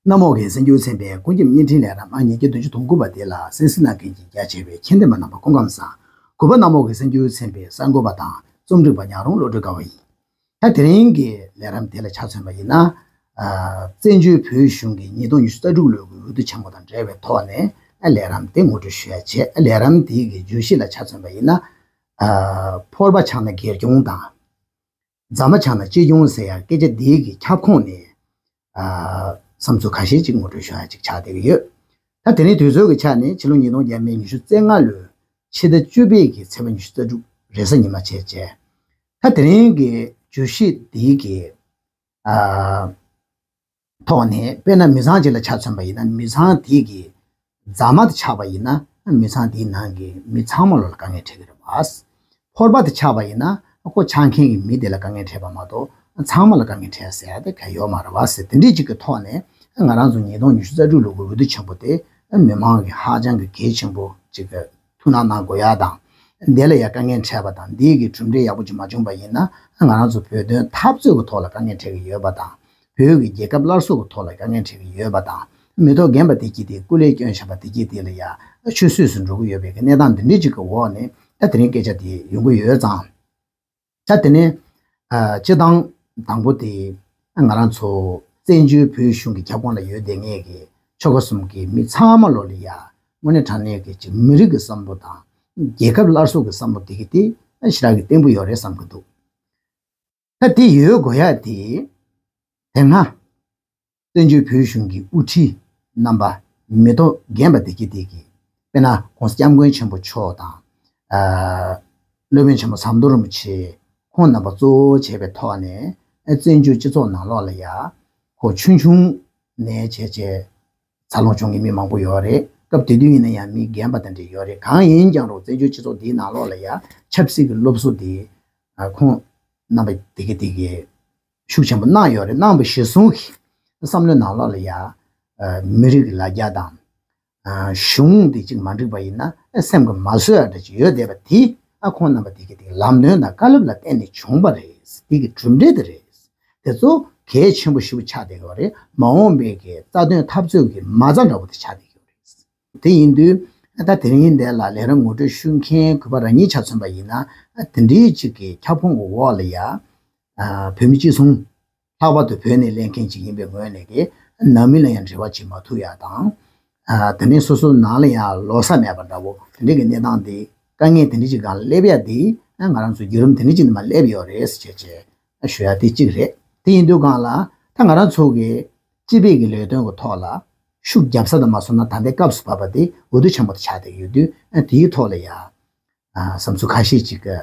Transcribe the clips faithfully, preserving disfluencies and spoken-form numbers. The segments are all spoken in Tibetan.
གནམ་འོག་གི་གསར་འགྱུར་ཚན་པའི་ཀུན་ཁྱབ་བརྙན་འཕྲིན་ལས་རིམ་ཨང་ཉིས་བརྒྱ་བདུན་ཅུ་དོན་དགུ་པ་དེ་ལ་གསན་གཟིགས་གནང་མཁན་གྱི་རྒྱ་ཆེ་བའི་ཁྱད་ལྡན་པ་རྣམ་པ་སྐུ་ཁམས་བཟང་། གུས་པ་གནམ་འོག་གི་གསར་འགྱུར་ཚན་པའི་གསར་འགོད་པ་དང་རྩོམ་སྒྲིག་པ་ཉག་རོང་བློ་གྲོས་དགའ་བ་ཡིན། ད་དེ་རིང་གི་ལས་རིམ་དེ་ལ་ཆ་མཚོན་པ་ཡིན་ན། ཨ། བཙན་བྱོལ་བོད་གཞུང་གི་ཉིས་སྟོང་ཉི་ཤུ་རྩ་དྲུག་ལོའི་འོས་བསྡུ་ཆེན་མོ་དང་འབྲེལ་བའི་ཐོག་ནས་ལས་རིམ་དེ་ངོ་སྤྲོད་ཞུ་ཡ་བྱས། ལས་རིམ་དེའི་གི་བརྗོད་གཞི་ལ་ཆ་མཚོན་པ་ཡིན་ན། ཨ། ཕོར་པ་ཆག་ན་སྒེར་སྐྱོང་དང་། རྫ་མ་ཆག་ན་གཅེས་སྐྱོང་ཟེར་ཡ་སྐད་ཆ་འདིའི་གི་ཁྱབ་ཁོངས་ནས། ཨ། བསམ་ཚུལ་ཁ་ཤས་ཅིག་ངོ་སྤྲོད་ཞུ་ཡ་ཅིག་ཆགས་བསྡད་ཀྱི་ཡོད། ད་དེ་རིང་དུས་ཚོད་ཀྱི་ཆ་ནས་ཕྱི་ལོ་ཉིས་སྟོང་བརྒྱ་མེད་ཉི་ཤུ་རྩ་ལྔ་ལོའི་ཕྱི་ཟླ་བཅུ་པའི་གི་ཚེས་པ་ཉི་ཤུ་རྩ་དྲུག་རེས་གཟའ་ཉི་མ་བྱས་བྱས། ད་དེ་རིང་གི་བརྗོད་གཞི་འདིའི་གི། ཨ། ཐོག་ནས་དཔེར་ན་མི་ཚང་གཅིག་ལ་ཆ་མཚོན་པ་ཡིན་ན། མི་ཚང་དེ་གི་རྫ་མ་དེ་ཆག་པ་ཡིན་ན། མི་ཚང་དེའི་ནང་གི་མི་ཚང་མ་ལོ་ལ་དཀའ་ངལ་འཕྲད་ཀྱི་རེད་བ། ཕོར་པ་དེ་ཆག་པ་ཡིན་ན་ཁོ་ཆག་མཁན་གྱི་མི་དེ་ལ་དཀའ་ངལ་འཕྲད་པ་མ་གཏོགས་ཚང་མ་ལ་དཀའ་ངལ་འཕྲད་ཟེར་ཡ་དེ་ག་ཡོད་མ་རེད་བ་ཟེར། དེ་འདྲའི་གཅིག་གི་ཐོག་ནས་ང་རང་ཚོ་ཉིས་སྟོང་ཉི་ཤུ་རྩ་དྲུག་ལོ་གི་འོས་བསྡུ་ཆེན་པོ་དེ་མི་མང་གི་ཧ་ཅང་གི་གལ་ཆེན་པོ་གཅིག་གི་ཐུགས་སྣང་གནང་དགོས་ཡ་དང་། འདི་ལ་ཡ་དཀའ་ངལ་འཕྲད་པ་དང་། འདི་གི་གྲུབ་འབྲས་ཡག་པོ་ཅིག་མ་བྱུང་པ་ཡིན་ན། ང་རང་ཚོ་བོད་དོན་འཐབ་རྩོད་ཀྱི་ཐོག་ལ་དཀའ་ངལ་འཕྲད་ཀྱི་ཡོད་པ་དང་། བོད་ཀྱི་རྒྱལ་ཁབ་སླར་གསོ་གི་ཐོག་ལ་དཀའ་ངལ་འཕྲད་ཀྱི་ཡོད་པ་དང་། མི་ཐོག་རྒན་པ་དེ་གྱིས་དེ་སྐུ་ལས་བསྐྱོན་བཞག་པ་དེ་གྱིས་དེ་ལ་ཡ་ཆུད་ཟོས་སུ་འགྲོ་གི་ཡོད་པའི་གནས་སྟངས་འདི་འདྲའི་ཅིག་གི་འོག་ནས། ད་དེ་རིང་སྐད་ཆ་དེ་ཡོང་གི་ཡོད་ཙང་། ད་དེ་ནས། ཨ། སྤྱི་བཏང་དང་པོ་དེ་ང་རང་ཚོ་བཙན་བྱོལ་བོད་གཞུང་གི་ཁྱབ་ཁོངས་ལ་ཡོད་བསྡད་མཁན་གྱི་ཆོལ་ཁ་གསུམ་གྱི་མི་ཚང་མ་ལོ་ལ་ཡ་དངོས་གནས་དྲང་གནས་ཀྱི་ཅིག་མི་རིགས་ཀྱི་བསམ་བློ་དང་རྒྱལ་ཁབ་སླར་གསོ་གི་བསམ་བློ་དེ་གི་དེ་ཞེ་དྲག་གི་བརྟན་པོ་ཡོད་རེད་བསམ་གྱི་འདུག་ད་དེ་ཡོད་དགོས་ཡ་དེ་དེ་སྔ་བཙན་བྱོལ་བོད་གཞུང་གི་དབུ་ཁྲིད་རྣམ་པ་མི་ཐོག་རྒན་པ་དེ་གྱིས་དེ་གི། དཔེར་ན་༸གོང་ས་༸སྐྱབས་མགོན་ཆེན་པོ་མཆོག་དང་། ཨ། སློབ་དཔོན་ཆེན་པོ་ཟམ་གདོང་རིན་པོ་ཆེ། ཁོང་རྣམ་པ་གཙོ་བོ་བྱས་པའི་ཐོག་ནས་བཙན་བྱོལ་སྤྱི་ཚོགས་ནང་ལོགས་ལ་ཡ་ཁོ་ཆུང་ཆུང་ནས་བྱས་བྱས་འཚར་ལོངས་བྱུང་མཁན་མི་མང་པོ་ཡོད་རེད། སྐབས་དེ་དུས་ཡིན་ན་ཡང་མི་རྒན་པ་དེ་འདྲ་ཡོད་རེད། གང་ཡིན་ཀྱང་རུང་བཙན་བྱོལ་སྤྱི་ཚོགས་འདིའི་ནང་ལོགས་ལ་ཡ་ཆབ་སྲིད་ཀྱི་སློབ་གསོ་དེ། ཨ། ཁོང་རྣམ་པ་དེ་གི་དེ་གི་ཤུགས་ཆེན་པོ་གནང་ཡོད་རེད། གནང་བ་གཞིར་བཟུང་གིས་བསམ་བློའི་ནང་ལོགས་ལ་ཡ། ཨ། མི་རིགས་ཀྱི་ལ་རྒྱ་དང་། ཨ། གཞུང་དེ་གཅིག་མ་འགྲིག་པ་ཡིན་ན་སེམས་ཀྱི་མ་བཟོད་ཡ་འདྲ་ཅིག་ཡོད་བསྡད་པ་དེ། ཨ། ཁོང་རྣམ་པ་དེ་གི་དེ་ལམ་སྟོན་དང་བཀའ་སློབ་ལ་བརྟེན་ནས་བྱུང་བ་རེད། དེ་གི་གྲུབ་འབྲས་དེ་རེད། དེ་ཚོ་གལ་ཆེན་པོ་ཞེ་པོ་ཆགས་བསྡད་ཡོད་རེད། མ་འོངས་པའི་གི་རྩ་དོན་འཐབ་རྩོད་ཀྱི་མ་རྩ་འདྲ་པོ་དེ་ཆགས་བསྡད་ཡོད་རེད། དེ་ཡིན་དུས་ད་དེ་རིང་འདི་ལ་ལས་རིམ་ངོ་སྤྲོད་ཞུ་མཁན་གུས་པ་རང་ཉིད་ཆ་མཚོན་པ་ཡིན་ན། དེ་འདྲའི་ཅིག་གི་ཁྱབ་ཁོངས་ཀྱི་འོག་ལ་ཡ། ཨ། བོད་མི་གཅིག་མཚུངས། ལྷག་པར་དུ་བོད་ནས་སླེབས་མཁན་ཅིག་ཡིན་པའི་ངོས་ནས་ཀྱི་ནང་མི་ལ་ཡང་འབྲེལ་བ་བྱེད་མ་ཐུབ་ཡ་དང་། ཨ། དེ་ནས་སོ་སོ་ནང་ལ་ཡང་ལོགས་ས་མེད་པ་འདྲ་བོ་དེ་འདྲའི་གི་གནས་སྟངས་དེ། དཀའ་ངལ་དེ་འདྲའི་ཅིག་སྒང་ལ་སླེབས་ཡ་དེ། ང་རང་ཚོ་བརྒྱུད་རིམ་དེ་འདྲའི་ཅིག་ནང་མ་སླེབས་ཡོད་རེད་ཟེར་བྱས་བྱས་ཞུ་ཡ་དེ་གཅིག་རེད། དེ་ཡིན་དུས་སྒང་ལ་ད་ང་རང་ཚོ་གི་སྤྱི་པའི་གི་ལས་དོན་གི་ཐོག་ལ་ཤུགས་རྒྱབ་ས་དང་མ་སོང་ན། ད་ལྟའི་སྐབས་སུ་བབས་པ་དེ་འོས་བསྡུ་ཆེན་མོ་དེ་ཆགས་བསྡད་ཡོད་དུས། ཨ། དེའི་ཐོག་ལ་ཡ། ཨ། བསམ་ཚུལ་ཁ་ཤས་ཅིག་གི་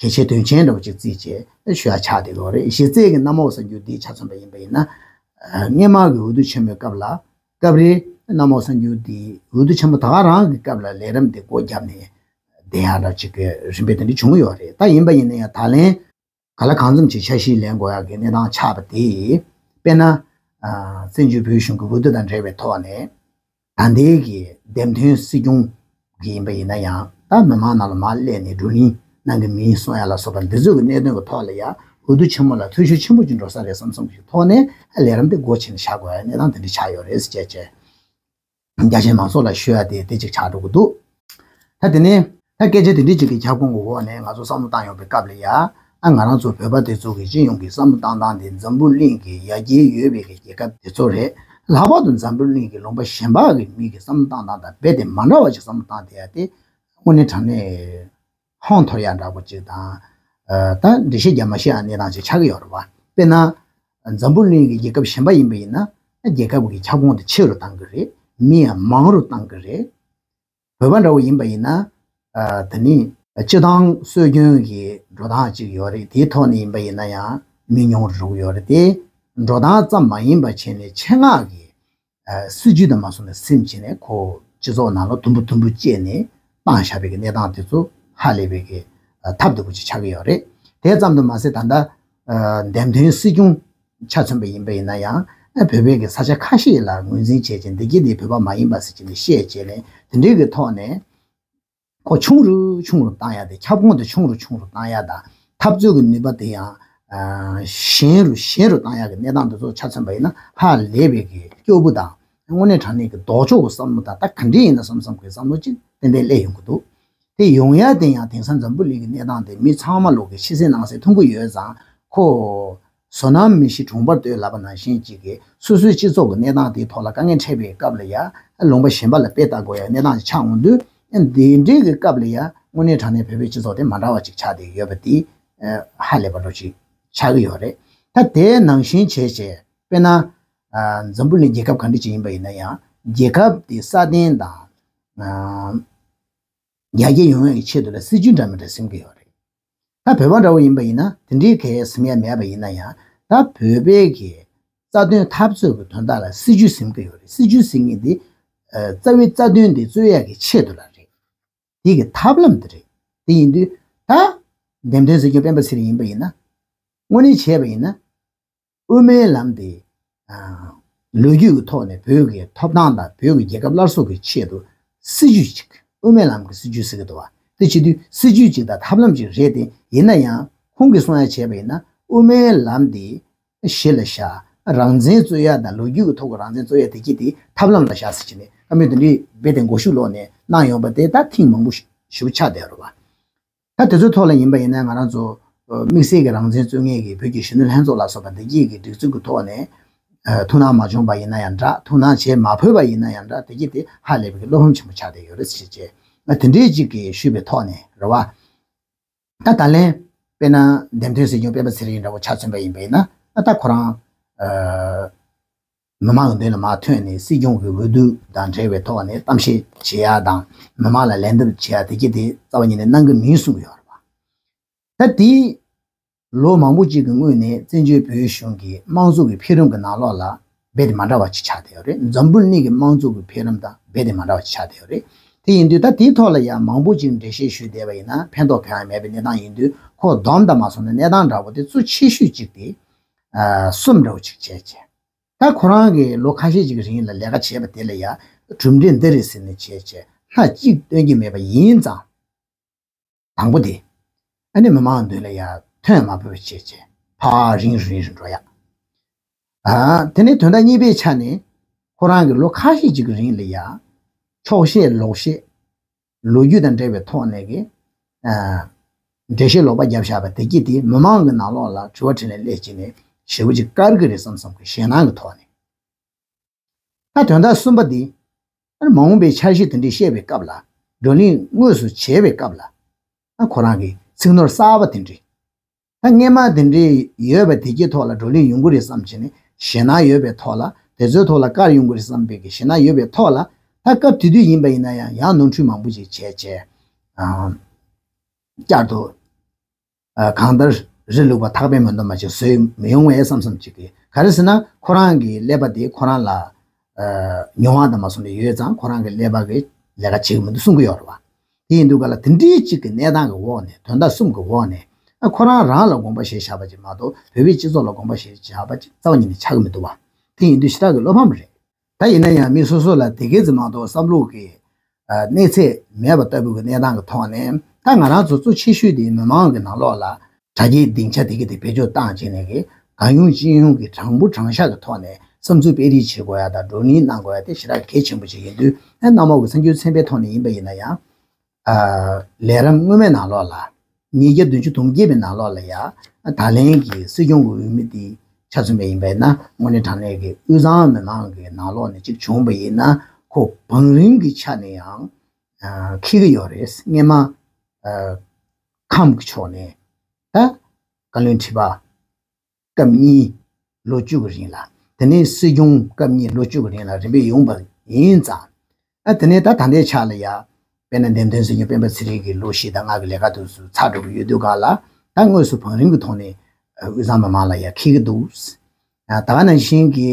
གལ་ཆེ་དོན་ཆེན་འདྲ་བོ་ཅིག་བརྩིས་བྱས་ཞུ་ཡ་ཆགས་བསྡད་ཡོད་རེད། གཞི་རྩའི་གི་གནམ་འོག་གསར་འགྱུར་འདི་ཆ་མཚོན་པ་ཡིན་པ་ཡིན་ན། ཨ། སྔོན་མ་གི་འོས་བསྡུ་ཆེན་མོའི་སྐབས་ལ། སྐབས་རེ་གནམ་འོག་གསར་འགྱུར་འདི་འོས་བསྡུ་ཆེན་མོ་ད་ག་རང་གི་སྐབས་ལ་ལས་རིམ་འདི་སྒོ་བརྒྱབ་ནས་བསྡད་ཡ་འདྲ་ཅིག་གི་རིམ་པ་དེ་འདྲ་བྱུང་ཡོད་རེད། ད་ཡིན་པ་ཡིན་ན་ཡང་ད་ལན། ག་ལ་གང་འཚམ་ཅིག་འཆར་གཞི་ལེན་དགོས་ཡག་གི་གནས་སྟངས་ཆགས་པ་དེ། དཔེར་ན། ཨ། བཙན་བྱོལ་བོད་གཞུང་གི་འོས་བསྡུ་དང་འབྲེལ་བའི་ཐོག་ནས། ད་ལྟའི་གི་འདེམས་ཐོན་སྲིད་སྐྱོང་གི་ཡིན་པ་ཡིན་ན་ཡང་། ད་མི་མང་ནང་ལ་མར་སླེབས་ནས་བགྲོ་གླེང་གནང་གི་མིན་གསུང་ཡ་ལ་སོགས་པ་འདི་ཚོ་གི་གནད་དོན་གི་ཐོག་ལ་ཡ་འོས་བསྡུ་ཆེན་མོ་ལ་འཐུས་ཤོར་ཆེན་པོ་ཅིག་འགྲོ་ས་རེད་བསམ་བསམ་གྱི་ཐོག་ནས་ལས་རིམ་དེ་སྒོ་ཕྱེ་ནས་བཞག་དགོས་ཡ་གནས་སྟངས་དེ་འདྲ་ཆགས་ཡོད་རེད་ཟེར་བྱས་བྱས། རྒྱ་ཆེའི་མང་ཚོགས་ལ་ཞུ་ཡ་དེ་དེ་གཅིག་ཆགས་འགྲོ་གི་འདུག་ད་དེ་ནས་ད་སྐད་ཆ་དེ་འདྲའི་ཅིག་གི་ཁྱབ་ཁོངས་ཀྱི་འོག་ནས་ང་ཚོ་བསམ་བློ་བཏང་ཡོང་པའི་སྐབས་ལ་ཡ། ཨ། ང་རང་ཚོ་བོད་པ་དེ་ཚོ་གི་སྤྱི་ཡོངས་ཀྱི་བསམ་བློ་བཏང་སྟངས་དེ་འཛམ་བུ་གླིང་གི་ཡར་རྒྱས་ཡོད་པའི་གི་རྒྱལ་ཁབ་དེ་ཚོ་རེད། ལྷག་པར་དུ་འཛམ་བུ་གླིང་གི་ལུང་པ་གཞན་པ་གི་མི་གི་བསམ་བློ་བཏང་སྟངས་དང་རྦད་དེ་མ་འདྲ་བ་ཅིག་བསམ་བློ་བཏང་བསྡད་ཡ་དེ་དངོས་གནས་དྲང་གནས་ཧོན་འཐོར་ཡ་འདྲ་པོ་ཅིག་དང་། ཨ། ད་འགྲེལ་བཤད་རྒྱག་མ་ཤེས་ཡ་གནས་སྟངས་ཅིག་ཆགས་ཀྱི་ཡོད་རེད་བ། དཔེར་ན། འཛམ་བུ་གླིང་གི་རྒྱལ་ཁབ་གཞན་པ་ཡིན་པ་ཡིན་ན། རྒྱལ་ཁབ་ཀྱི་ཁྱབ་ཁོངས་དེ་ཆེ་རུ་བཏང་གི་རེད། མི་ཡང་མང་རུ་བཏང་གི་རེད། བོད་པ་འདྲ་བོ་ཡིན་པ་ཡིན་ན། ཨ། དེ་ནི་སྤྱི་བཏང་སྲོལ་རྒྱུན་གྱི་འགྲོ་སྟངས་ཅིག་ཡོད་རེད། དེའི་ཐོག་ནས་ཡིན་པ་ཡིན་ན་ཡང་མི་ཉུང་རུ་འགྲོ་གི་ཡོད་རེད་དེ། འགྲོ་སྟངས་ཙམ་མ་ཡིན་པ་བྱས་ནས་ཆེད་མངགས་ཀྱི། ཨ། སྲིད་ཇུས་དང་མ་སོང་ནས་སེམས་བྱས་ནས་ཁོ་སྤྱི་ཚོགས་ནང་ལ་དུམ་བུ་དུམ་བུ་བཅད་ནས་བཏང་བཞག་པའི་གི་གནས་སྟངས་དེ་ཚོ་ཧ་ལས་པའི་གི། ཨ། ཐབས་སྡུག་པོ་ཅིག་ཆགས་ཀྱི་ཡོད་རེད། དེ་ཙམ་དུ་མ་ཟད་ད་ལྟ། ཨ། འདེམས་ཐོན་སྲིད་སྐྱོང་ཆ་མཚོན་པ་ཡིན་པ་ཡིན་ན་ཡང་། ཨ། བོད་པའི་གི་ས་ཆ་ཁ་ཤས་ལ་ངོས་འཛིན་བྱས་བྱས། འདི་གི་འདི་བོད་པ་མ་ཡིན་པ་ཟེར་བྱས་ནས་བཤད་བྱས་ནས། དེ་འདྲའི་གི་ཐོག་ནས་ཁོ་ཆུང་རུ་ཆུང་རུ་བཏང་ཡ་དེ། ཁྱབ་ཁོངས་དེ་ཆུང་རུ་ཆུང་རུ་བཏང་ཡ་དང་། འཐབ་རྩོད་ཀྱི་ནུས་པ་དེ་ཡང་ ཨ་ཞན་རུ་ཞན་རུ་བཏང་ཡག་གི་གནས་སྟངས་འདི་ཚོ་ཆ་མཚོན་པ་ཡིན་ན་ཧ་ལས་པའི་གི་སྐྱོ་པོ་དང་དངོས་གནས་དྲང་གནས་ཀྱི་ལྡོག་ཕྱོགས་ཀྱི་བསམ་བློ་དང་ད་ག་འདྲ་ཡིན་ན་བསམ་བསམ་གི་བསམ་བློ་ཅིག་ཏན་ཏན་སླེབས་ཡོང་གི་འདུག་དེ་ཡོང་ཡ་དེ་ཡང་དེང་སང་འཛམ་བུ་གླིང་གི་གནས་སྟངས་དེ་མི་ཚང་མ་ལོག་གི་ཕྱི་གསལ་ནང་གསལ་མཐོང་གི་ཡོད་ཙང་ཁོ། བསོད་ནམས་མི་ཤི་གྲོང་པར་ལྟོས་ལབ་པ་ནང་བཞིན་གཅིག་གིས་སོ་སོའི་སྤྱི་ཚོགས་ཀྱི་གནས་སྟངས་དེའི་ཐོག་ལ་དཀའ་ངལ་འཕྲད་པའི་སྐབས་ལ་ཡ་ལུང་པ་གཞན་པ་ལ་དཔེ་ལྟ་དགོས་ཡ་གནས་སྟངས་ཅིག་ཆགས་འོང་དུས་འདི་འདྲའི་གི་སྐབས་ལ་ཡ་དངོས་གནས་དྲང་གནས་བོད་པའི་སྤྱི་ཚོགས་དེ་མ་འདྲ་བ་ཅིག་ཆགས་བསྡད་ཡོད་པ་དེ་ཧ་ལས་པ་འདྲ་ཅིག་ཆགས་ཀྱི་ཡོད་རེད། ད་དེ་ནང་བཞིན་བྱས་བྱས་དཔེར་ན་འཛམ་བུ་གླིང་རྒྱལ་ཁབ་ག་འདྲ་ཅིག་ཡིན་པ་ཡིན་ན་ཡང་རྒྱལ་ཁབ་དེ་སྲ་བརྟན་དང་། ཡར་རྒྱས་ཡོང་ཡག་གི་ཆེད་དུ་ལ་སྲིད་ཇུས་འདྲ་མི་འདྲ་ཟིན་གྱི་ཡོད་རེད། ད་བོད་པ་འདྲ་བོ་ཡིན་པ་ཡིན་ན་དེ་འདྲའི་གལ་ཟིན་ཡ་མེད་པ་ཡིན་ན་ཡང་ད་བོད་པའི་གི་རྩ་དོན་འཐབ་རྩོད་ཀྱི་དོན་དག་ལ་སྲིད་ཇུས་ཟིན་གྱི་ཡོད་རེད། སྲིད་ཇུས་ཟིན་མཁན་དེ་རྩ་བའི་རྩ་དོན་དེ་རྩོད་ཡག་གི་ཆེད་དུ་ལ་རེད། དེ་གི་ཐབས་ལམ་དེ་རེད། དེ་ཡིན་དུས་ད་འདེམས་ཐོན་སྲིད་སྐྱོང་སྤེན་པ་ཚེ་རིང་ཡིན་པ་ཡིན་ན་དངོས་གནས་བྱས་པ་ཡིན་ན། དབུ་མའི་ལམ་དེ་ལོ་རྒྱུས་ཀྱི་ཐོག་ནས་བོད་ཀྱི་ཐོབ་ཐང་དང་བོད་ཀྱི་རྒྱལ་ཁབ་སླར་གསོ་གི་ཆེད་དུ་སྲིད་ཇུས་ཅིག་དབུ་མའི་ལམ་གྱི་སྲིད་ཇུས་ཟེར་གྱི་འདུག་བ། དེ་བྱེད་དུས་སྲིད་ཇུས་ཅིག་དང་ཐབས་ལམ་ཅིག་རེད་དེ་ཡིན་ན་ཡང་ཁོང་གིས་གསུང་ཡ་བྱས་པ་ཡིན་ན་དབུ་མའི་ལམ་དེ་གཞི་ལ་བཞག་རང་བཙན་རྩོད་ཡ་དང་ལོ་རྒྱུས་ཀྱི་ཐོག་གི་རང་བཙན་རྩོད་ཡ་དེ་གྱིས་དེ་ཐབས་ལམ་ལ་བཞག་ཟེར་གྱི་ནས་བཀའ་མོལ་དེ་འདྲའི་རྦད་དེ་མགོ་གཞུག་ལོག་ནས་གནང་ཡོང་པ་དེ་ད་ཐེངས་མང་པོ་ཞེ་པོ་ཆགས་བསྡད་ཡོད་རེད་བ། ད་དེ་ཚོའི་ཐོག་ལ་ཡིན་པ་ཡིན་ན་ང་རང་ཚོ་དམིགས་བསལ་གྱི་རང་བཙན་རྩོད་མཁན་གྱི་བོད་ཀྱི་གཞོན་ནུ་ལྷན་ཚོགས་ལ་སོགས་པ་འདི་གྱད་ཀྱི་སྒྲིག་འཛུགས་ཀྱི་ཐོག་ནས་ཐུགས་སྣང་མ་བྱུང་པ་ཡིན་ན་ཡང་འདྲ། ཐུགས་སྣང་བྱེད་མ་ཕོད་པ་ཡིན་ན་ཡང་འདྲ། དེ་གྱད་དེ་ཧ་ལས་པའི་བློ་ཕམ་ཆེན་པོ་ཆགས་བསྡད་ཡོད་རེད་ཟེར་བྱས། ང་དེ་འདྲའི་ཅིག་གིས་ཞུས་པའི་ཐོག་ནས་རེད་བ། ད་ད་ལན་དཔེར་ན་འདེམས་ཐོན་སྲིད་སྐྱོང་སྤེན་པ་ཚེ་རིང་འདྲ་བོ་ཆ་མཚོན་པ་ཡིན་པ་ཡིན་ན་ད་ཁོ་རང་། མི་མང་གི་མདུན་ལ་མར་ཐོན་ནས་སྲིད་སྐྱོང་གི་འོས་བསྡུ་དང་འབྲེལ་བའི་ཐོག་ནས་གཏམ་བཤད་བྱེད་ཡ་དང་མི་མང་ལ་ལན་འདེབས་བྱེད་ཡ་དེ་གྱད་དེ་རྩ་བ་ཉིད་ནས་གནང་གི་མིན་གསུང་གི་ཡོད་རེད་བ། ད་དེ་ལོ་མང་པོ་ཅིག་གི་སྔོན་ནས་བཙན་བྱོལ་བོད་གཞུང་གི་དམངས་གཙོ་གི་འཕེལ་རིམ་གྱི་ནང་ལོགས་ལ་རྦད་དེ་མ་འདྲ་བ་ཅིག་ཆགས་བསྡད་ཡོད་རེད། འཛམ་བུ་གླིང་གི་དམངས་གཙོ་གི་འཕེལ་རིམ་དང་རྦད་དེ་མ་འདྲ་བ་ཅིག་ཆགས་བསྡད་ཡོད་རེད། དེ་ཡིན་དུས་ད་དེའི་ཐོག་ལ་ཡང་མང་པོ་ཅིག་འགྲེལ་བཤད་ཞུས་བསྡད་པ་ཡིན་ན་ཕན་ཐོགས་གང་ཡང་མེད་པའི་གནས་སྟངས་ཡིན་དུས་ཁོ་བསྡོམས་དང་མ་སོང་ན་གནས་སྟངས་འདྲ་བོ་དེ་གཙོ་ཆེ་ཤོས་ཅིག་དེ་གསུམ་འདྲ་བོ་ཅིག་བྱས་བྱས། ད་ཁོ་རང་གིས་ལོ་ཁ་ཤས་ཅིག་གི་རིང་ལ་ལས་ཀ་བྱས་པ་དེ་ལ་ཡང་གྲུབ་འབྲས་འདི་རེད་ཟེར་ནས་བྱས་བྱས་སྣ་གཅིག་སྟོན་གྱི་མེད་པ་ཡིན་ཙང་། དང་པོ་དེ། ཨ་ནི་མི་མང་མདུན་ལ་ཡང་ཐོན་མ་ཕོད་པ་བྱས་བྱས་ཕར་རིང་རུ་རིང་རུ་འགྲོ་ཡ། ཨ་དེ་ནས་དོན་དག་གཉིས་པའི་ཆ་ནས་ཁོ་རང་གིས་ལོ་ཁ་ཤས་ཅིག་གི་རིང་ལ་ཡང་འཁྱོག་བཤད་ལོག་བཤད། ལོ་རྒྱུས་དང་འབྲེལ་བའི་ཐོག་ནས་ཀྱི། ཨ། འགྲེལ་བཤད་ལོག་པ་བརྒྱབ་བཞག་པ་དེ་གྱད་དེ་མི་མང་གི་ནང་ལོགས་ལ་དྲི་བ་དྲིས་ལན་སླེབས་བྱས་ནས་ཞེ་པོ་ཅིག་དཀར་གི་རེད་བསམ་བསམ་གི་ཞེད་སྣང་གི་ཐོག་ནས། ད་དོན་དག་གསུམ་པ་འདི། ཨ་ནི་མ་འོངས་པའི་འཆར་གཞི་དེ་འདྲ་བཤད་པའི་སྐབས་ལ་བགྲོ་གླེང་དངོས་སུ་བྱེད་པའི་སྐབས་ལ། ཨ་ཁོ་རང་གི་ཚིག་ནོར་གསར་པ་དེ་འདྲ། ད་སྔས་མ་དེ་འདྲའི་ཡོད་པ་དེ་གྱད་ཐོག་ལ་བགྲོ་གླེང་ཡོང་གི་རེད་བསམ་བྱས་ནས་ཞེད་སྣང་ཡོད་པའི་ཐོག་ལ་དེ་ཚོའི་ཐོག་ལ་བཀར་ཡོང་གི་རེད་བསམ་པའི་གི་ཞེད་སྣང་ཡོད་པའི་ཐོག་ལ་ད་སྐབས་དེ་དུས་ཡིན་པ་ཡིན་ན་ཡང་ཡང་ནོར་འཁྲུལ་མང་པོ་ཅིག་བྱས་བྱས། ཨ། བསྐྱར་དུ། ཨ། གང་ལྟར་རི་ལུག་པ་ཐག་པས་མི་འདོམས་པ་ཅིག་བཟོས་མི་ཡོང་བས་བསམ་བསམ་ཅིག་གི་ག་རེ་ཟེར་ན་ཁོ་རང་གི་ཀླད་པ་དེ་ཁོ་རང་ལ། ཨ། མྱོང་བ་དང་མ་སོང་ནས་ཡོད་ཙང་ཁོ་རང་གི་ཀླད་པ་གི་ལས་ཀ་བྱེད་ཀྱི་མི་འདུག་གསུང་གི་ཡོད་རེད་བ། དེ་ཡིན་དུས་ག་ལ་དེ་འདྲའི་གཅིག་གི་གནས་སྟངས་ཀྱི་འོག་ནས་དོན་དག་གསུམ་གྱི་འོག་ནས་ཨ་ཁོ་རང་རང་ལ་དགོངས་པ་བཞེས་བཞག་པ་ཅིག་མ་གཏོགས་བོད་པའི་སྤྱི་ཚོགས་ལ་དགོངས་པ་བཞེས་བཞག་པ་ཅིག་རྩ་བ་ཉིད་ནས་ཆགས་ཀྱི་མི་འདུག་བ། དེ་ཡིན་དུས་ཞེ་དྲག་གི་བློ་ཕམ་རེད། ད་ཡིན་ན་ཡང་མི་སོ་སོ་ལ་དེ་གས་ཙམ་མ་གཏོགས་བསམ་བློ་གི་ཨ་གནས་ཚད་མེད་པ་ལྟ་བུ་གི་གནས་སྟངས་ཀྱི་ཐོག་ནས་ད་ང་རང་ཚོ་གཙོ་ཆེ་ཤོས་དེ་མི་མང་གི་ནང་ལོགས་ལ་དྲ་རྒྱའི་སྡིངས་ཆ་དེ་གས་དེ་བེད་སྤྱོད་བཏང་བྱས་ནས་གི་གང་ཡོང་ཅི་ཡོང་གི་དྲང་པོ་དྲང་བཞག་གི་ཐོག་ནས་བསམ་ཚུལ་སྤེལ་རེས་བྱེད་དགོས་ཡ་དང་བགྲོ་གླེང་གནང་དགོས་ཡ་དེ་ཞེ་དྲག་གལ་ཆེན་པོ་ཞིག་ཡིན་དུས་ཨ་གནམ་འོག་གི་གསར་འགྱུར་ཚན་པའི་ཐོག་ནས་ཡིན་པ་ཡིན་ན་ཡང་། ཨ། ལས་རིམ་སྔོན་མའི་ནང་ལོགས་ལ། ཉིས་བརྒྱ་བདུན་ཅུ་དོན་བརྒྱད་པའི་ནང་ལོགས་ལ་ཡ། ད་ལན་གྱི་སྲིད་སྐྱོང་གི་འོས་མི་དེ་ཆ་མཚོན་པ་ཡིན་པས་ན་དངོས་གནས་དྲང་གནས་ཀྱི་དབུས་གཙང་མི་མང་གི་ནང་ལོགས་ནས་གཅིག་བྱུང་བ་ཡིན་ན་ཁོ་བང་རིམ་གྱི་ཆ་ནས་ཡང་། ཨ། འཁེལ་གྱི་ཡོད་རེད། སྔས་མ། ཨ། ཁམས་ཀྱི་ཕྱོགས་ནས། ད། བཀའ་བློན་ཁྲི་པ། སྐབས་གཉིས་ལོ་བཅུ་གི་རིང་ལ། དེ་ནས་སྲིད་སྐྱོང་སྐབས་གཉིས་ལོ་བཅུ་གི་རིང་ལ་རིམ་པས་ཡོང་པ་ཡིན་ཙང་། ཨ་དེ་ནས་ད་ད་ལྟའི་ཆ་ལ་ཡ། དཔེར་ན་འདེམས་ཐོན་སྲིད་སྐྱོང་སྤེན་པ་ཚེ་རིང་གི་ལོ་བཞི་དང་ལྔ་གི་ལས་ཀ་དུས་སུ་ཚར་འགྲོ་གི་ཡོད་དུས་ག་ལ་ད་དངོས་སུ་བང་རིམ་གྱི་ཐོག་ནས་དབུས་གཙང་མི་མང་ལ་ཡ་འཁེལ་གི་འདུག་ད་ག་ནང་བཞིན་གྱི་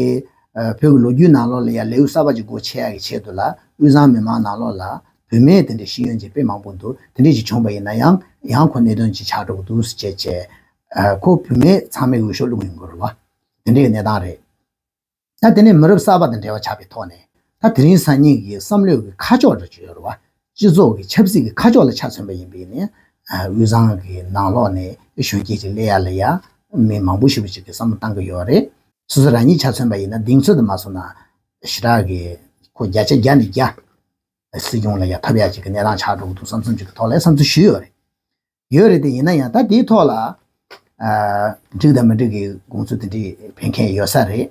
བོད་ཀྱི་ལོ་རྒྱུས་ནང་ལོགས་ལ་ཡ་ལེའུ་གསར་པ་ཅིག་སྒོ་ཕྱེ་ཡག་གི་ཆེད་དུ་ལ་དབུས་གཙང་མི་མང་ནང་ལོགས་ལ་བུད་མེད་དེ་འདྲའི་ཤེས་ཡོན་ཅན་དཔེ་མང་པོ་འདུག་དེ་འདྲས་ཅིག་བྱུང་པ་ཡིན་ན་ཡང་ཡང་ཁོ་གནད་དོན་ཅིག་ཆགས་འགྲོ་གི་འདུག་ཟེར་བྱས་བྱས། ཁོ་བུད་མེད་ཚང་མས་འོས་ཤོག་བླུགས་ཡོང་གི་རེད་བ། དེ་འདྲའི་གནས་སྟངས་རེད། ད་དེ་ནས་མི་རབས་གསར་པ་དང་འབྲེལ་བ་ཆགས་པའི་ཐོག་ནས་ད་དེ་རིང་སང་ཉིན་གྱི་བསམ་བློའི་གི་ཁ་ཕྱོགས་འདྲ་ཅིག་ཡོད་རེད་བ། སྤྱི་ཚོགས་ཀྱི་ཆབ་སྲིད་ཀྱི་ཁ་ཕྱོགས་ལ་ཆ་མཚོན་པ་ཡིན་པ་ཡིན་ནའི་དབུས་གཙང་གི་ནང་ལོགས་ནས་གཞོན་སྐྱེས་ཅིག་སླེབས་ཡ་ལ་ཡ་ མི་མང་པོ་ཞེ་པོ་ཅིག་གིས་བསམ་བློ་བཏང་གི་ཡོད་རེད། སོ་སོ་རང་ཉིད་ཆ་མཚོན་པ་ཡིན་ན་གདེང་ཚོད་དུ་མ་སོང་ན་ཞེ་དྲག་གི་ཁོ་བརྒྱ་ཆ་བརྒྱ་ནས་བརྒྱ་སྲིད་སྐྱོང་ལ་ཡ་ཐོབ་ཡ་ཅིག་གི་གནས་སྟངས་ཆགས་འགྲོ་གི་འདུག་བསམ་ཚུལ་ཅིག་གི་ཐོག་ལ་བསམ་ཚུལ་ཞུས་ཡོད་རེད། ཡོད་རེད་དེ། ཡིན་ན་ཡང་ད་དེའི་ཐོག་ལ་ཨ་འགྲིག་དང་མི་འགྲིག་གི་དགོངས་ཚུལ་དེ་འདྲའི་འཕེན་མཁན་ཡོད་ས་རེད།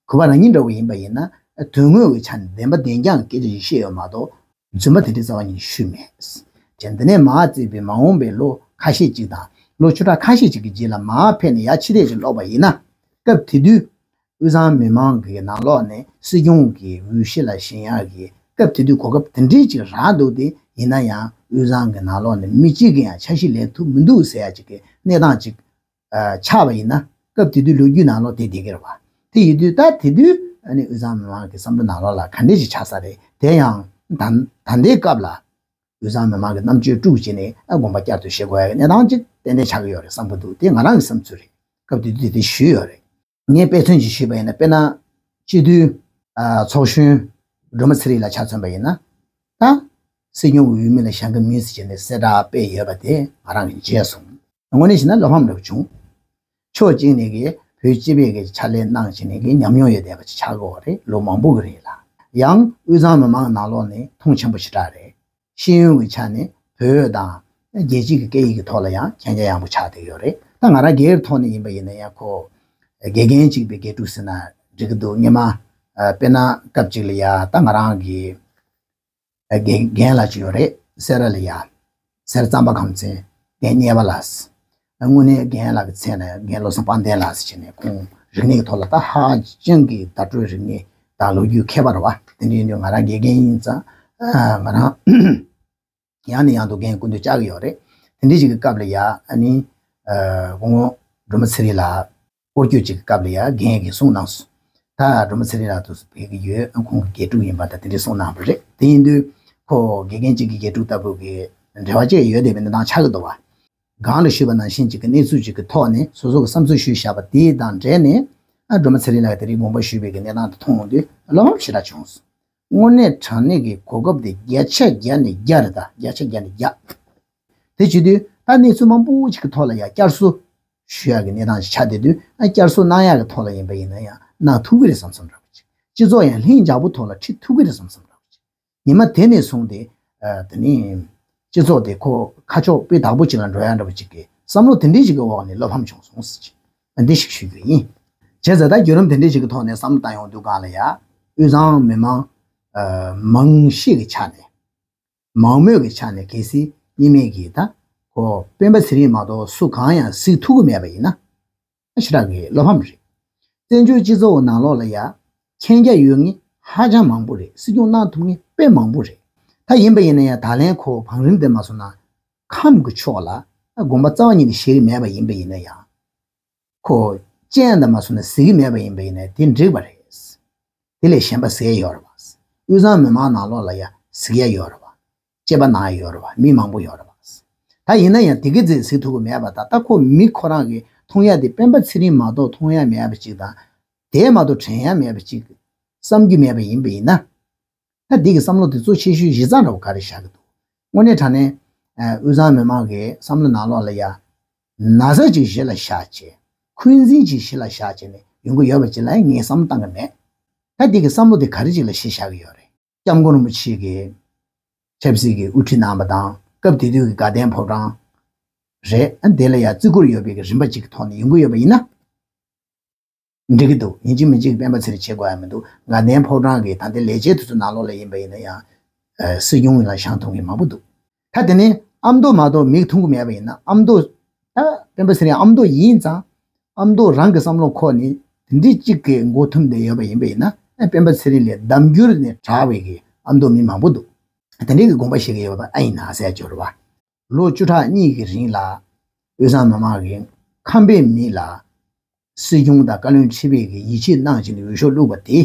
གུས་པ་རང་ཉིད་འདྲ་བོ་ཡིན་པ་ཡིན་ན་དོན་དངོས་ཀྱི་ཆ་ནས་བདེན་པ་བདེན་རྐྱང་གི་སྐད་ཆ་ཞིག་བཤད་ཡོད་མ་གཏོགས་རྫུན་མ་དེ་འདྲའི་རྩ་བ་ཉིད་ནས་ཤོད་མེད། ཅེས་འདི་ནས་མར་བརྩིས་པའི་མ་འོངས་པའི་ལོ་ཁ་ཤས་ཅིག་དང་ལོ་བཅུ་ཕྲག་ཁ་ཤས་ཅིག་གི་རྗེས་ལ་མར་ཕེབས་ནས་ཡར་ཕྱི་བལྟས་ཅིག་ཀློག་པ་ཡིན་ན། སྐབས་དེ་དུས་དབུས་གཙང་མི་མང་གི་ནང་ལོགས་ནས་སྲིད་སྐྱོང་གི་འོས་གཞི་ལ་བཞེངས་ཡག་གི་སྐབས་དེ་དུས་གོ་སྐབས་དེ་འདྲའི་ཅིག་རག་འདུག་སྟེ། ཡིན་ན་ཡང་དབུས་གཙང་གི་ནང་ལོགས་ནས་མི་གཅིག་གིས་ཡང་འཆར་གཞི་ལེན་ཐུབ་མི་འདུག་ཟེར་ཡ་ཅིག་གི་གནས་སྟངས་ཅིག་ཨ་ཆགས་པ་ཡིན་ན། སྐབས་དེ་དུས་ལོ་རྒྱུས་ནང་ལོགས་དེ་བསྡད་ཀྱི་རེད་བ། དེ་ཡིན་དུས་ད་དེ་དུས་ཨ་ནི་དབུས་གཙང་མི་མང་གི་བསམ་བློ་ནང་ལོགས་ལ་ག་འདྲས་ཅིག་ཆགས་ས་རེད། དེ་ཡང་ད་ད་ལྟའི་སྐབས་ལ་དབུས་གཙང་མི་མང་གི་རྣམ་དཔྱོད་དཀྲུགས་བྱས་ནས་ཨ་དགོངས་པ་བསྐྱར་དུ་བཞེས་དགོས་ཡ་གི་གནས་སྟངས་ཅིག་ཏན་ཏན་ཆགས་ཀྱི་ཡོད་རེད་བསམ་གྱི་འདུག་དེ་ང་རང་གི་བསམ་ཚུལ་རེད། སྐབས་དེ་དུས་དེ་ཞུས་ཡོད་རེད། ངས་དཔེ་མཚོན་ཅིག་ཞུས་པ་ཡིན་ན། དཔེར་ན་སྤྱི་འཐུས་ཨ་ཚོགས་གཞོན་སྒྲོལ་མ་ཚེ་རིང་ལགས་ཆ་མཚོན་པ་ཡིན་ན། ད་སྲིད་སྐྱོང་གི་འོས་མི་ལ་བཞེངས་ཀྱི་མིན་ཟེར་བྱས་ནས་གསལ་བསྒྲགས་སྤེལ་ཡོད་པ་དེ་ང་རང་གིས་མཇལ་སོང་། དངོས་གནས་བྱས་ན་བློ་ཕམ་འདྲ་བོ་བྱུང་། ཕྱོགས་གཅིག་ནས་ཀྱི་བོད་སྤྱི་པའི་གི་ཕྱག་ལས་གནང་བྱས་ནས་ཀྱི་ཉམས་མྱོང་ཡོད་བསྡད་པ་ཅིག་ཆགས་ཀྱི་ཡོད་རེད། ལོ་མང་པོ་གི་རིང་ལ། ཡང་དབུས་གཙང་མི་མང་ནང་ལོགས་ནས་མཐོང་ཆེན་པོ་ཞེ་དྲག་རེད། ཤེས་ཡོན་གྱི་ཆ་ནས་བོད་དང་རྒྱལ་སྤྱི་གི་སྐད་ཡིག་གི་ཐོག་ལ་ཡང་མཁྱེན་རྒྱ་ཡངས་པོ་ཆགས་བསྡད་ཡོད་རེད། ད་ང་རང་སྒེར་ཐོག་ནས་ཡིན་པ་ཡིན་ན་ཡང་ཁོ་དགེ་རྒན་གཅིག་པའི་དགེ་ཕྲུག་ཟེར་ན་འགྲིག་གི་འདུག་སྔོན་མ་ཨ་དཔེར་ན་སྐབས་གཅིག་ལ་ཡ་ད་ང་རང་གི་ཨ་དགེ་རྒན་ལགས་ཅིག་ཡོད་རེད། སེ་ར་ལ་ཡ། སེ་ར་གཙང་པ་ཁམས་ཚན་རྒན་གཉེར་པ་ལགས། དངོས་གནས་རྒན་ལགས་ཀྱི་མཚན་ལ་རྒན་བློ་བཟང་དཔལ་ལྡན་ལགས་ཟེར་བྱས་ནས་ཁོང་རིག་གནས་ཀྱི་ཐོག་ལ་ད་ཧ་ཅང་གི་བརྡ་སྤྲོད་རིག་གནས་དང་ལོ་རྒྱུས་མཁས་པ་རེད་བ། དེ་འདྲ་ཡིན་དུས་ང་རང་དགེ་རྒན་ཡིན་ཙང་ཨ་ང་རང་ཡང་ནས་ཡང་དུ་རྒན་སྐུ་མདུན་བཅར་གྱི་ཡོད་རེད། དེ་འདྲ་ཞིག་གི་སྐབས་ལ་ཡ་ཨ་ནི་ཨ་སྐུ་ངོ་སྒྲོལ་མ་ཚེ་རིང་ལགས་སྐོར་སྐྱོད་ཅིག་གི་སྐབས་ལ་ཡ་རྒན་གྱིས་གསུངས་གནང་སོང་། ད་སྒྲོལ་མ་ཚེ་རིང་ལགས་དུ་ཕེབས་ཀྱི་ཡོད། ཁོང་གི་དགེ་ཕྲུག་ཡིན་པ་དང་དེ་འདྲ་གསུངས་གནང་བ་རེད། དེ་ཡིན་དུས་ཁོ་དགེ་རྒན་གཅིག་གི་དགེ་ཕྲུག་ལྟ་བུ་གི་འབྲེལ་བ་བཅས་ཡོད་བསྡད་པའི་གནས་སྟངས་ཆགས་ཀྱི་འདུག་བ། གོང་ལ་ཞུས་པ་ནང་བཞིན་ཅིག་གི་གནས་ཚུལ་ཅིག་གི་ཐོག་ནས་སོ་སོ་གི་བསམ་ཚུལ་ཞུས་བཞག་པ་དེ་དང་འབྲེལ་ནས་ཨ་སྒྲོལ་མ་ཚེ་རིང་ལགས་དེ་རིང་དགོངས་པ་ཞུས་པའི་གི་གནས་སྟངས་དེ་མཐོང་དུས་བློ་ཕམ་ཞེ་དྲག་བྱུང་སོང་། དངོས་གནས་དྲང་གནས་ཀྱི་གོ་སྐབས་དེ་བརྒྱ་ཆ་བརྒྱ་ནས་བརྒྱ་རེད། ད་བརྒྱ་ཆ་བརྒྱ་ནས་བརྒྱ། དེ་བྱེད་དུས་ད་གནས་ཚུལ་མང་པོ་ཅིག་གི་ཐོག་ལ་ཡ་བསྐྱར་གསོ་ཞུ་ཡག་གི་གནས་སྟངས་ཤིག་ཆགས་བསྡད་དུས། ཨ་བསྐྱར་གསོ་གནང་ཡག་གི་ཐོག་ལ་ཡིན་པ་ཡིན་ན་ཡང་གནང་ཐུབ་ཀྱི་རེད་བསམ་བསམ་འདྲ་བོ་ཅིག་སྤྱི་ཚོགས་ཡང་ལྷིང་འཇགས་པོ་ཐོག་ལ་ཁྲིད་ཐུབ་ཀྱི་རེད་བསམ་བསམ་འདྲ་བོ་ཅིག་ཉི་མ་དེ་ནས་བཟུང་སྟེ་ཨ་དེ་ནི་སྤྱི་ཚོགས་དེ་ཁོ་ཁ་ཕྱོགས་སྤུས་དག་པོ་ཅིག་ལ་འགྲོ་ཡག་འདྲ་བོ་ཅིག་གི་བསམ་བློ་དེ་འདྲའི་ཞིག་གི་འོག་ནས་བློ་ཕམ་བྱུང་སོང་ཟེར་གྱི་འདི་ཞིག་ཞུ་རྒྱུ་ཡིན། བྱས་ཙང་ད་བརྒྱུད་རིམ་དེ་འདྲའི་ཞིག་གི་ཐོག་ནས་བསམ་བློ་བཏང་ཡོང་དུས་སྒང་ལ་ཡ། དབུས་གཙང་མི་མང་ཨ་མང་ཤས་ཀྱི་ཆ་ནས། མང་མོས་ཀྱི་ཆ་ནས་གལ་སྲིད་གཉིས་མེད་ཀྱིས་ད་ཁོ་སྤེན་པ་ཚེ་རིང་མ་གཏོགས་སུ་གང་ཡང་གཟིགས་ཐུབ་ཀྱི་མེད་པ་ཡིན་ན། ཞེ་དྲག་གི་བློ་ཕམ་རེད། བཙན་བྱོལ་སྤྱི་ཚོགས་ནང་ལོགས་ལ་ཡ་མཁྱེན་རྒྱ་ཡོད་མཁན་ཧ་ཅང་མང་པོ་རེད། སྲིད་སྐྱོང་གནང་ཐུབ་མཁན་དཔེ་མང་པོ་རེད། ད་ཡིན་པ་ཡིན་ན་ཡང་ད་ལན་ཁོ་བང་རིམ་དེ་མ་སོང་ན་ཁམས་ཀྱི་ཕྱོགས་ལ་དགོངས་པ་རྩ་བ་ཉིད་ནས་བཞེས་ཀྱི་མེད་པ་ཡིན་པ་ཡིན་ན་ཡང་། ཁོ་སྤྱན་དང་མ་སོང་ན་གཟིགས་ཀྱི་མེད་པ་ཡིན་པ་ཡིན་ན་དེ་འགྲིག་པ་རེད། དེ་ལས་གཞན་པ་གཟིགས་ཡ་ཡོད་རེད་བ། དབུས་གཙང་མི་མང་ནང་ལོགས་ལ་ཡ་གཟིགས་ཡ་ཡོད་རེད་བ། དཔྱད་པ་གནང་ཡ་ཡོད་རེད་བ། མི་མང་པོ་ཡོད་རེད་བ། ད་ཡིན་ན་ཡང་དེ་གི་ཚེ་གཟིགས་ཐུབ་ཀྱི་མེད་པ་དང་། ད་ཁོ་མི་ཁོ་རང་གིས་མཐོང་ཡ་དེ་སྤེན་པ་ཚེ་རིང་མ་གཏོགས་མཐོང་ཡ་མེད་པ་ཅིག་དང་། དེ་མ་གཏོགས་དྲན་ཡ་མེད་པ་ཅིག་བསམ་རྒྱུ་མེད་པ་ཡིན་པ་ཡིན་ན། ད་འདི་གི་བསམ་བློ་དེ་གཙོ་ཆེ་ཤོས་གཞི་རྩ་འདྲ་བོ་ག་རེ་བཞག་གི་འདུག་དངོས་གནས་དྲང་གནས་ཨ་དབུས་གཙང་མི་མང་གི་བསམ་བློ་ནང་ལོགས་ལ་ཡ། ན་ཚ་ཅིག་གཞི་ལ་བཞག་བྱས། འཁོན་འཛིན་ཅིག་གཞི་ལ་བཞག་བྱས་ནས་ཡོང་གི་ཡོད་པ་ཅིག་ལ་ངས་བསམ་བློ་བཏང་གི་མེད། ད་འདི་གི་བསམ་བློ་དེ་ག་རེ་ཅིག་ལ་གཞི་བཞག་གི་ཡོད་རེད། སྐྱབས་མགོན་རིན་པོ་ཆེ་གི་ཆབ་སྲིད་ཀྱི་དབུ་ཁྲིད་གནང་བ་དང་། སྐབས་དེ་དུས་ཀྱི་དགའ་ལྡན་ཕོ་བྲང་རེད། ཨ་དེ་ལ་ཡ་བརྩི་བཀུར་ཡོད་པའི་གི་རིམ་པ་ཅིག་གི་ཐོག་ནས་ཡོང་གི་ཡོད་པ་ཡིན་ན། འགྲིག་གི་འདུག་ཡིན་གཅིག་མིན་གཅིག་སྤེན་པ་ཚེ་རིང་བྱེད་དགོས་ཡ་མི་འདུག་དགའ་ལྡན་ཕོ་བྲང་གི་ད་ལྟའི་ལས་བྱེད་དེ་ཚོ་ནང་ལོགས་ལ་ཡིན་པ་ཡིན་ན་ཡང་། ཨ་སྲིད་སྐྱོང་ལ་བཞེངས་ཐུབ་མཁན་མང་པོ་འདུག་ད་དེ་ནས་ཨ་མདོ་མ་གཏོགས་མིག་མཐོང་གི་མེད་པ་ཡིན་ན། ཨ་མདོ། ད་སྤེན་པ་ཚེ་རིང་ཨ་མདོ་ཡིན་ཙང་། ཨ་མདོ་རང་གི་བསམ་བློ་ཁོག་ནས་དེ་འདྲའི་གཅིག་གི་མགོ་ཐུམ་བསྡད་ཡོད་པ་ཡིན་པ་ཡིན་ན། ཨ་སྤེན་པ་ཚེ་རིང་ལས་གདམ་འགྱུར་ནས་དྲག་པའི་གི་ཨ་མདོ་མི་མང་པོ་འདུག་དེ་འདྲའི་གི་དགོངས་པ་བཞེས་ཀྱི་ཡོད་པ་ཨ་ཡིན་ན་ཟེར་ཡ་ཅིག་ཡོད་རེད་བ། ལོ་བཅུ་ཕྲག་གཉིས་ཀྱི་རིང་ལ་དབུས་གཙང་མི་མང་གི་ཁམས་པའི་མི་ལ་སྲིད་སྐྱོང་དང་བཀའ་བློན་ཁྲི་པའི་གི་ཡིད་ཆེས་གནང་བྱས་ནས་འོས་ཤོག་བླུགས་པ་དེ།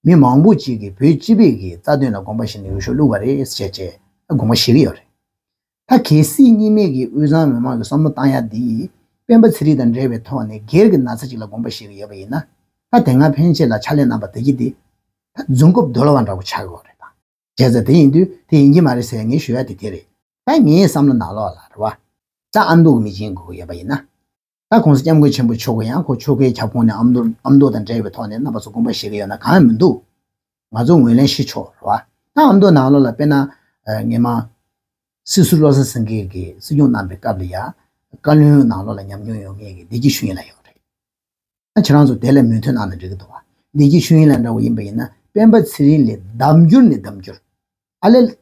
མི་མང་པོ་ཅིག་གིས་བོད་སྤྱི་པའི་གི་རྩ་དོན་ལ་དགོངས་པ་བཞེས་ནས་འོས་ཤོག་བླུགས་པ་རེད་ཟེར་བྱས་དགོངས་པ་བཞེས་ཀྱི་ཡོད་རེད། ད་གལ་སྲིད་གཉིས་མེད་ཀྱི་དབུས་གཙང་མི་མང་གི་བསམ་བློ་བཏང་ཡ་འདི་སྤེན་པ་ཚེ་རིང་དང་འབྲེལ་བའི་ཐོག་ནས་སྒེར་གྱི་ན་ཚ་ཅིག་ལ་དགོངས་པ་བཞེས་ཀྱི་ཡོད་པ་ཡིན་ན། ད་དེ་སྔ་ཕན་ཆད་ལ་ཕྱག་ལས་གནང་བ་དེ་གྱིས་དེ་ད་རྫུན་རྐུབ་རྡོལ་བ་འདྲ་བོ་ཆགས་ཀྱི་ཡོད་རེད་ད། བྱས་ཙང་དེ་ཡིན་དུས་དེ་ཡིན་གྱི་མ་རེད་ཟེར་ངས་ཞུ་ཡ་དེ་དེ་རེད། ད་ངའི་བསམ་བློ་ནང་ལོགས་ལ་རེད་བ། ད་ཨ་མདོ་གི་མི་ཆེན་དགོས་ཀྱི་ཡོད་པ་ཡིན་ན། ད་༸གོང་ས་༸སྐྱབས་མགོན་ཆེན་པོ་མཆོག་གི་ཡང་ཁོ་ཆོལ་ཁའི་ཁྱབ་ཁོངས་ནས་ཨ་མདོ་ཨ་མདོ་དང་འབྲེལ་བའི་ཐོག་ནས་རྣམ་པ་ཚོ་དགོངས་པ་བཞེས་ཀྱི་ཡོད་ན་གང་ཡང་མི་འདུག་ང་ཚོ་ངོས་ལེན་ཞུ་ཆོག་རེད་བ། ད་ཨ་མདོ་ནང་ལོགས་ལ་དཔེར་ན་ངས་མ་སྲིད་ཟུར་བློ་བཟང་སེང་གེ་གིས་སྲིད་སྐྱོང་གནང་པའི་སྐབས་ལ་ཡ་བཀའ་བློན་ནང་ལོགས་ལ་ཉམས་མྱོང་ཡོད་མཁན་གྱི་བདེ་སྐྱིད་ཆོས་དབྱིངས་ལགས་ཡོད་རེད། ཨ་ཁྱེད་རང་ཚོ་དེ་ལ་མོས་མཐུན་གནང་ན་འགྲིག་གི་འདུག་བ། བདེ་སྐྱིད་ཆོས་དབྱིངས་ལགས་འདྲ་བོ་ཡིན་པ་ཡིན་ན་སྤེན་པ་ཚེ་རིང་ལས་ལྡབ་འགྱུར་ནས་ལྡབ་འགྱུར། ཨ་ལས།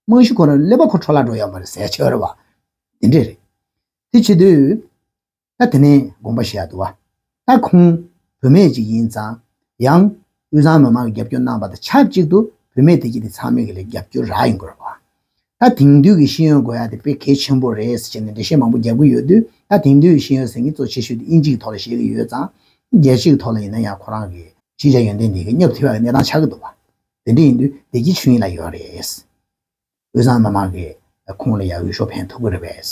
རྨང་གཞི་ཁོ་རང་ཀླད་པ་ཁོ་འཕྲོ་བརླག་འགྲོ་ཡོད་མ་རེད་ཟེར་ཆོག་རེད་བ། དེ་འདྲས་རེད། དེ་བྱེད་དུས། ད་དེ་ནས་དགོངས་པ་བཞེས་ཡག་འདུག་བ། ད་ཁོང་བུད་མེད་ཅིག་ཡིན་ཙང་ཡང་དབུས་གཙང་མི་མང་གི་རྒྱབ་སྐྱོར་གནང་བ་དང་ཆབས་ཅིག་ཏུ་བུད་མེད་དེ་གྱིས་དེ་ཚང་མས་ཀྱི་ལ་རྒྱབ་སྐྱོར་རག་ཡོང་དགོས་རེད་བ། ད་དེང་དུས་ཀྱི་ཤེས་ཡོན་དགོས་ཡག་དེ་དཔེ་གལ་ཆེན་པོ་རེད་ཟེར་བྱས་ནས་འགྲེལ་བཤད་མང་པོ་རྒྱག་གི་ཡོད་དུས། ད་དེང་དུས་ཀྱི་ཤེས་ཡོན་ཟེར་མཁན་གཙོ་ཆེ་ཤོས་དེ་དབྱིན་ཇིའི་ཐོག་ལ་བཤད་ཀྱི་ཡོད་ཙང་། རྒྱལ་སྤྱིའི་ཐོག་ལ་ཡིན་ན་ཡང་ཁོ་རང་གི་གཞིས་ཆགས་ཡོན་ཏན་དེ་གི་སྙོབ་ཐུབ་ཡག་གི་གནས་སྟངས་ཆགས་ཀྱི་འདུག་བ། དེ་འདྲ་ཡིན་དུས་བདེ་སྐྱིད་ཆོས་དབྱིངས་ལགས་ཡོད་རེད། དབུས་གཙང་མི་མང་གིས་ཁོང་ལ་ཡང་འོས་ཤོག་འཕེན་ཐུབ་ཀྱི་རེད་པས།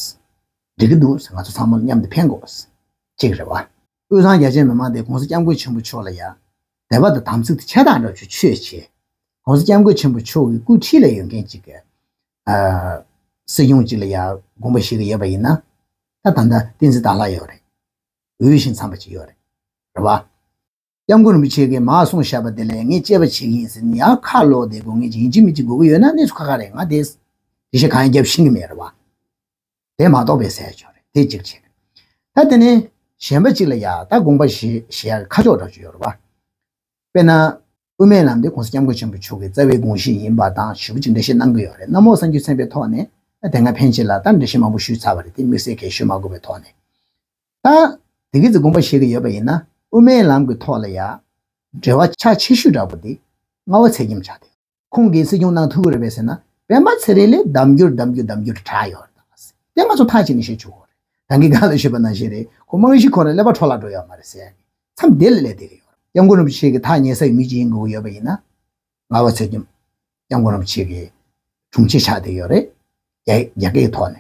འགྲིག་གི་འདུག་ཟེར། ང་ཚོ་ཚང་མ་མཉམ་དུ་འཕེན་དགོས། གཅིག་རེད་བ། དབུས་གཙང་རྒྱ་ཆེའི་མི་མང་དེ་༸གོང་ས་༸སྐྱབས་མགོན་ཆེན་པོ་མཆོག་ལ་ཡང་དད་པ་དང་དམ་ཚིག་དང་ཆེ་མཐོང་འདྲ་བོ་ཅིག་ཆོད་བྱས། ༸གོང་ས་༸སྐྱབས་མགོན་ཆེན་པོ་མཆོག་གི་སྐུ་ཁྲིད་ལ་ཡོད་མཁན་ཅིག་གི་ཨ་སྲིད་སྐྱོང་ཅིག་ལ་ཡང་དགོངས་པ་བཞེས་ཀྱི་ཡོད་པ་ཡིན་ན། ད་ད་ལྟ་བསྟན་འཛིན་དར་ལགས་ཡོད་རེད། འོས་ཤིང་འཚམས་པ་ཅིག་ཡོད་རེད། རེད་བ། སྐྱབས་མགོན་རིན་པོ་ཆེ་གིས་མར་གསུངས་བཞག་པ་དེ་ལ་ངས་དཔྱད་པ་བྱེད་ཀྱི་ཡིན་ཟེར་ནས་ཡར་ཁ་ལོག་བསྡད་དགོས་ངེས་ཀྱི་ཡིན་གཅིག་མིན་གཅིག་དགོས་ཀྱི་ཡོད་ན་གནས་ཚུལ་ཁག་ཁག་རེད། ང་དེ་འགྲེལ་བཤད་གང་ཡང་རྒྱབ་ཤེས་ཀྱི་མེད་རེད་བ། དེ་མ་གཏོགས་པའི་ཟེར་ཡ་ཅིག་ཡོད་རེད། དེ་གཅིག་བྱས། ད་དེ་ནས་གཞན་པ་གཅིག་ལ་ཡ་ད་དགོངས་པ་བཞེས་བཞེས་ཡ་ཁ་ཕྱོགས་འདྲ་ཅིག་ཡོད་རེད་བ། དཔེར་ན། དབུ་མའི་ལམ་དེ་༸གོང་ས་༸སྐྱབས་མགོན་ཆེན་པོ་མཆོག་གི་རྩ་བའི་དགོངས་གཞི་ཡིན་པ་དང་ཞེ་པོ་ཅིག་འགྲེལ་བཤད་གནང་གི་ཡོད་རེད། གནམ་འོག་གསར་འགྱུར་ཚན་པའི་ཐོག་ནས་དེ་སྔ་ཕན་ཆད་ལ་ད་འགྲེལ་བཤད་མང་པོ་ཞུས་ཚར་བ་རེད། དེ་དམིགས་བསལ་གང་ཡང་ཞུ་མ་དགོས་པའི་ཐོག་ནས། ད། དེ་གི་ཚེ་དགོངས་པ་བཞེས་ཀྱི་ཡོད་པ་ཡིན་ན་དབུ་མའི་ལམ་གྱི་ཐོག་ལ་ཡ། འབྲེལ་བ་ཆ་ཆེ་ཤོས་འདྲ་པོ་དེ་རྔ་བ་ཚེ་རྒྱམ་ཆགས་ཏེ། ཁོང་གིས་སྲིད་སྐྱོང་གནང་ཐུབ་ཀྱི་རེད་པས་ཟེར་ན་སྤེན་པ་ཚེ་རིང་ལས་ལྡབ་འགྱུར་ལྡབ་འགྱུར་ལྡབ་འགྱུར་དྲག་ཡོད་རེད་ད། དེ་ང་ཚོ་ཐག་བཅད་ནས་བཤད་ཆོག་གི་རེད། ད་གིན་གང་ལ་ཞུས་པ་ནང་བཞིན་རེད། ཁོ་རྨང་གཞི་ཁོ་རང་ཀླད་པ་འཕྲོ་བརླག་འགྲོ་ཡོད་མ་རེད་ཟེར་ཡ་གི་མཚམས་དེ་ལ་སླེབས་བསྡད་ཀྱི་ཡོད་རེད། སྐྱབས་མགོན་རིན་པོ་ཆེ་གི་ཐག་ཉེ་སའི་མི་གཅིག་ཡིན་དགོས་ཀྱི་ཡོད་པ་ཡིན་ན། རྔ་བ་ཚེ་རྒྱམ། སྐྱབས་མགོན་རིན་པོ་ཆེ་གི་དྲུང་ཆེ་ཆགས་བསྡད་ཡོད་རེད། རྒྱ་རྒྱ་སྐད་ཀྱི་ཐོག་ནས།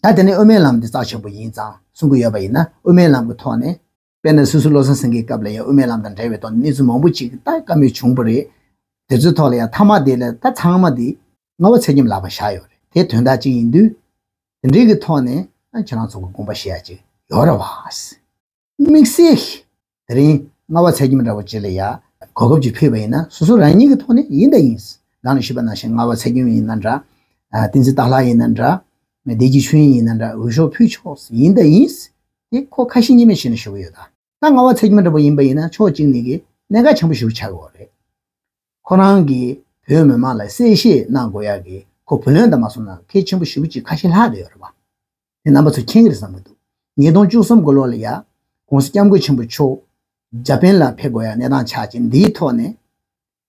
ད་དེ་ནས་དབུ་མའི་ལམ་འདི་རྩ་ཆེན་པོ་ཡིན་ཙང་གསུང་གི་ཡོད་པ་ཡིན་ན་དབུ་མའི་ལམ་གྱི་ཐོག་ནས། དཔེར་ན་སྲིད་ཟུར་བློ་བཟང་སེང་གེའི་སྐབས་ལ་ཡང་དབུ་མའི་ལམ་དང་འབྲེལ་བའི་ཐོག་ནས་གནས་ཚུལ་མང་པོ་ཅིག་ད་བཀའ་མོལ་བྱུང་བ་རེད། དེ་ཚོའི་ཐོག་ལ་ཡང་མཐའ་མ་དེ་ལ་ད་ཚང་མ་དེ་རྔ་བ་ཚེ་རྒྱམ་ལག་པ་བཞག་ཡོད་རེད། དེ་དོན་དག་ཅིག་ཡིན་དུས། དེ་འདྲའི་གི་ཐོག་ནས་ཨ་ཁྱེད་རང་ཚོ་གི་དགོངས་པ་བཞེས་ཡ་ཅིག་ཡོད་རེད་བ། དམིགས་བསལ་གྱིས་དེ་རིང་རྔ་བ་ཚེ་རྒྱམ་འདྲ་བོ་ཅིག་ལ་ཡ་གོ་སྐབས་ཅིག་ཕུལ་བ་ཡིན་ན་སོ་སོ་རང་ཉིད་ཀྱི་ཐོག་ནས་ཡིན་ད་ཡིན། སྒང་ནས་ཞུས་པ་ནང་བཞིན་རྔ་བ་ཚེ་རྒྱམ་ཡིན་ན་འདྲ། ཨ་བསྟན་འཛིན་སྟག་ལྷ་ཡིན་ན་འདྲ། བདེ་སྐྱིད་ཆོས་དབྱིངས་ཡིན་ན་འདྲ་འོས་ཤོག་ཕུལ་ཆོག་ཡིན་ད་ཡིན། དེ་ཁོ་ཁ་ཞེ་གཉིས་མེད་བྱས་ནས་ཞུ་གི་ཡོད་ད། ད་རྔ་བ་ཚེ་རྒྱམ་འདྲ་པོ་ཡིན་པ་ཡིན་ན་ཕྱོགས་གཅིག་ནས་ཀྱི་གནད་འགག་ཆེན་པོ་ཞིག་ཆགས་ཡོད་རེད། ཁོ་རང་གིས་བོད་མི་མང་ལ་གསལ་བཤད་གནང་དགོས་ཡག་གི་ཁོ་བུ་ལོན་དང་མ་སོང་ན་གལ་ཆེན་པོ་ཞེ་པོ་ཅིག་ཁ་ཕྱེ་ལྷག་བསྡད་ཡོད་རེད་བ། དེ་རྣམ་པ་ཚོ་མཁྱེན་གྱི་རེད་བསམ་གྱི་འདུག་ཉིས་སྟོང་བཅུ་གསུམ་གྱི་ལོ་ལ་ཡ། ༸གོང་ས་༸སྐྱབས་མགོན་ཆེན་པོ་མཆོག་འཇར་པན་ལ་ཕེབས་དགོས་ཡག་གནས་སྟངས་ཆགས་ཀྱིན་འདིའི་ཐོག་ནས།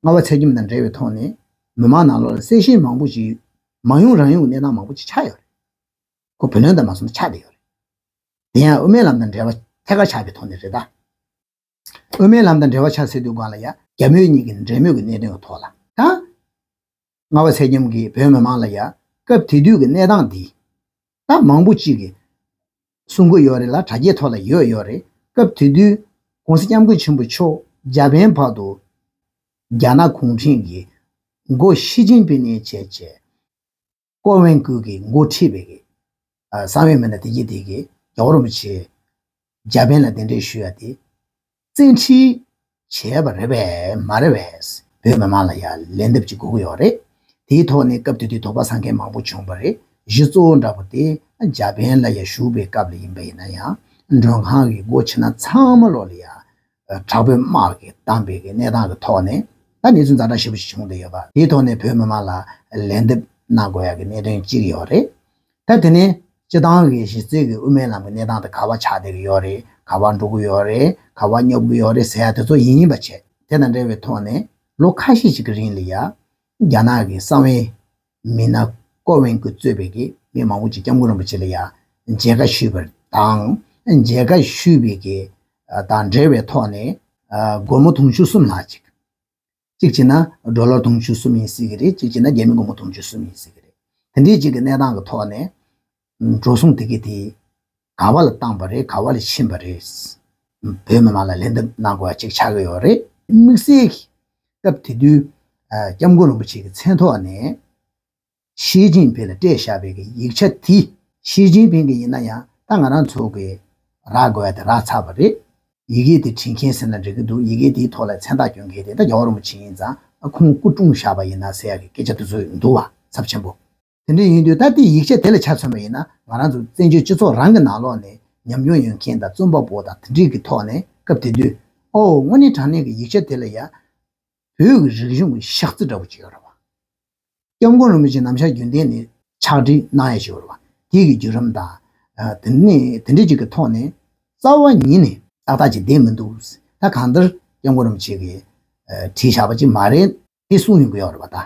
རྔ་བ་ཚེ་རྒྱམ་དང་འབྲེལ་བའི་ཐོག་ནས། མི་མང་ནང་ལོགས་ལ་གསལ་བཤད་མང་པོ་ཞིག་མ་ཡོང་རང་ཡོང་གི་གནས་སྟངས་མང་པོ་ཞིག་ཆགས་ཡོད་རེད། ཁོ་བུ་ལོན་དང་མ་སོང་ན་ཆགས་བསྡད་ཡོད་རེད། དེ་ཡང་དབུ་མའི་ལམ་དང་འབྲེལ་བ་ཐད་ཀར་ཆགས་པའི་ཐོག་ནས་རེད་ད། དབུ་མའི་ལམ་དང་འབྲེལ་བ་ཆགས་ཟེར་དུས་སྒང་ལ་ཡ་རྒྱ་མོས་གཉིས་ཀྱི་འབྲེལ་མོལ་གྱི་གནད་དོན་གྱི་ཐོག་ལ་ད། རྔ་བ་ཚེ་རྒྱམ་གྱིས་བོད་མི་མང་ལ་ཡ་སྐབས་དེ་དུས་ཀྱི་གནས་སྟངས་འདི། ད་མང་པོ་ཅིག་གིས་གསུང་གི་ཡོད་རེད་ལ་དྲ་རྒྱའི་ཐོག་ལ་ཡོད་ཡོད་རེད། སྐབས་དེ་དུས་༸གོང་ས་༸སྐྱབས་མགོན་ཆེན་པོ་མཆོག་འཇར་པན་བར་དུ་རྒྱ་ནག་གུང་ཁྲན་གྱི་མགོ་ཞི་ཅིན་ཕིང་ནས་བྱས་བྱས། ཀོ་ཝེན་ཀུའུ་གིས་འགོ་ཁྲིད་པའི་གི་ཨ་གསང་བའི་མི་སྣ་དེ་གྱིས་དེ་གི་རྒྱལ་བ་རིན་པོ་ཆེ་འཇར་པན་ལ་གདན་འདྲེན་ཞུ་ཡ་དེ་བཙན་ཁྲིད་བྱས་པ་རེད་པས་མ་རེད་པས། བོད་མི་མང་ལ་ཡ་ལན་འདེབས་ཅིག་དགོས་ཀྱི་ཡོད་རེད། དེའི་ཐོག་ནས་སྐབས་དེ་དུས་དོགས་པ་ཟ་མཁན་མང་པོ་བྱུང་བ་རེད། གཞི་གཙོ་བོ་འདྲ་པོ་དེ་འཇར་པན་ལ་ཡ་བཞུགས་པའི་སྐབས་ལ་ཡིན་པ་ཡིན་ན་ཡང་མགྲོན་ཁང་གི་སྒོ་ཕྱེ་ན་ཚང་མ་ལོག་ལ་ཡ། དྲག་པོའི་དམག་གིས་བསྡམས་པའི་གི་གནས་སྟངས་ཀྱི་ཐོག་ནས་ད་གནས་ཚུལ་ཛ་དྲག་ཞེ་པོ་ཞིག་བྱུང་བསྡད་ཡོད་པ་དེའི་ཐོག་ནས་བོད་མི་མང་ལ་ལན་འདེབས་གནང་དགོས་ཡག་གི་གནད་དོན་གཅིག་ཡོད་རེད། ད་དེ་ནས་སྤྱི་བཏང་གི་གཞི་རྩའི་གི་དབུ་མའི་ལམ་གྱི་གནས་སྟངས་དེ་ག་པར་ཆགས་བསྡད་ཀྱི་ཡོད་རེད། ག་པར་འགྲོ་གི་ཡོད་རེད། ག་པར་སྙོབ་ཀྱི་ཡོད་རེད་ཟེར་ཡ་དེ་ཚོ་ཡིན་ཡིན་པ་བྱས། དེ་དང་འབྲེལ་བའི་ཐོག་ནས་ལོ་ཁ་ཤས་ཤིག་གི་རིང་ལ་ཡ་རྒྱ་ནག་གི་གསང་བའི་མི་སྣ་ཀོ་ཝེན་ཀུ་གཙོས་པའི་གི་མི་མང་པོ་ཅིག་སྐྱབས་མགོན་རིན་པོ་ཆེ་ལ་ཡ་མཇལ་ཁ་ཞུས་པ་དང་། མཇལ་ཁ་ཞུས་པའི་གི་དང་འབྲེལ་བའི་ཐོག་ནས་སྒོར་མོ་དུང་ཕྱུར་གསུམ་ལྷག་ཅིག་གཅིག་བྱས་ན་ཌོ་ལར་དུང་ཕྱུར་གསུམ་ཡིན་སྲིད་གི་རེད། གཅིག་བྱས་ན་རྒྱ་མི་སྒོར་མོ་དུང་ཕྱུར་གསུམ་ཡིན་སྲིད་གི་རེད། དེ་འདྲའི་ཅིག་གི་གནས་སྟངས་ཀྱི་ཐོག་ནས་འགྲོ་སོང་དེ་གི་དེ་ག་པ་ལ་བཏང་པ་རེད། ག་པ་ལ་ཕྱིན་པ་རེད། བོད་མི་མང་ལ་ལན་འདེབས་གནང་དགོས་པ་ཅིག་ཆགས་ཀྱི་ཡོད་རེད། དམིགས་བསལ་གྱི་སྐབས་དེ་དུས་སྐྱབས་མགོན་རིན་པོ་ཆེ་གི་མཚན་ཐོག་ནས། ཞི་ཅིན་ཕིང་ལ་སྤྲད་བཞག་པའི་གི་ཡིག་ཆ་དེ། ཞི་ཅིན་ཕིང་གི་ཡིན་ན་ཡང་ད་ང་རང་ཚོ་གི་ རག་དགོས་ཡ་དེ་རག་ཚར་བ་རེད། ཡི་གེ་དེ་འབྲི་མཁན་ཟེར་ན་འགྲིག་གི་འདུག་ཡི་གེ་དེའི་ཐོག་ལ་མཚན་རྟགས་སྐྱོན་མཁན་དེ་ད་རྒྱལ་བ་རིན་པོ་ཆེ་ཡིན་ཙང་ཁོང་སྐུ་བཀྲོངས་བཞག་པ་ཡིན་ན་ཟེར་ཡ་གི་སྐད་ཆ་དེ་ཚོ་འདུག་བ། ཚབས་ཆེན་པོ། དེ་འདྲ་ཡིན་དུས་ད་ལྟའི་ཡིག་ཆ་དེ་ལ་ཆ་མཚོན་པ་ཡིན་ན་ང་རང་ཚོ་བཙན་བྱོལ་སྤྱི་ཚོགས་རང་གི་ནང་ལོགས་ནས་ཉམས་མྱོང་ཡོད་མཁན་དང་རྩོམ་པ་པོ་དང་དེ་འདྲའི་གི་ཐོག་ནས་སྐབས་དེ་དུས་ཨོ་དངོས་གནས་དྲང་གནས་ཀྱི་ཡིག་ཆ་དེ་ལ་ཡ་བོད་ཀྱི་རིག་གཞུང་གི་ཤག་རྩི་འདྲ་པོ་ཅིག་ཡོད་རེད་བ། སྐྱབས་མགོན་རིན་པོ་ཆེ་ནམ་ཞག་རྒྱུན་གཏན་ནས་ཕྱག་བྲིས་གནང་ཡ་ཞིག་ཡོད་རེད་བ། དེ་གི་བརྒྱུད་རིམ་དང་། ཨ་དེ་ནས་དེ་འདྲ་ཅིག་གི་ཐོག་ནས་རྩ་བ་ཉིད་ནས་ཏག་ཏག་ཅིག་བསྡད་མི་འདུག་ད་གང་ལྟར་སྐྱབས་མགོན་རིན་པོ་ཆེ་གིས་ཨ་བྲིས་བཞག་པ་ཅིག་མ་རེད། དེ་གསུངས་ཡོང་གི་ཡོད་རེད་བ་ད།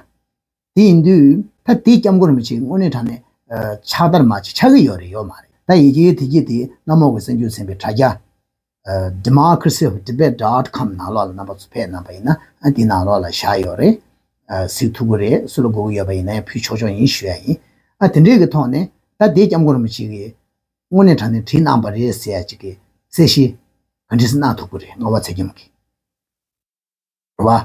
དེ་ཡིན་དུས་ད་དེ་སྐྱབས་མགོན་རིན་པོ་ཆེ་དངོས་གནས་དྲང་གནས་ཨ་ཕྱག་བསྟར་མ་བྱས་ཆགས་ཀྱི་ཡོད་རེད་ཡོད་མ་རེད། ད་ཡི་གེ་དེ་གྱིས་དེ་གནམ་འོག་གི་གསར་འགྱུར་ཚན་པའི་དྲ་རྒྱ་ཨ་democracy of tibet dot com ནང་ལོགས་ལ་རྣམ་པ་ཚོ་ཕེབས་གནང་པ་ཡིན་ན་ཨ་དེ་ནང་ལོགས་ལ་བཞག་ཡོད་རེད། ཨ་གཟིགས་ཐུབ་ཀྱི་རེད། སུ་ལ་དགོས་ཀྱི་ཡོད་པ་ཡིན་ན་ཡང་ཕུལ་ཆོག་ཆོག་ཡིན་ཞུ་ཡ་ཡིན། ཨ་དེ་འདྲའི་གི་ཐོག་ནས་ད་དེ་སྐྱབས་མགོན་རིན་པོ་ཆེ་གིས་དངོས་གནས་དྲང་གནས་བྲིས་གནང་པ་རེད་ཟེར་ཡ་ཅིག་གི་གསལ་བཤད་ག་འདྲ་སེ་གནང་ཐུབ་ཀྱི་རེད། རྔ་བ་ཚེ་རྒྱམ་གིས། རེད་བ།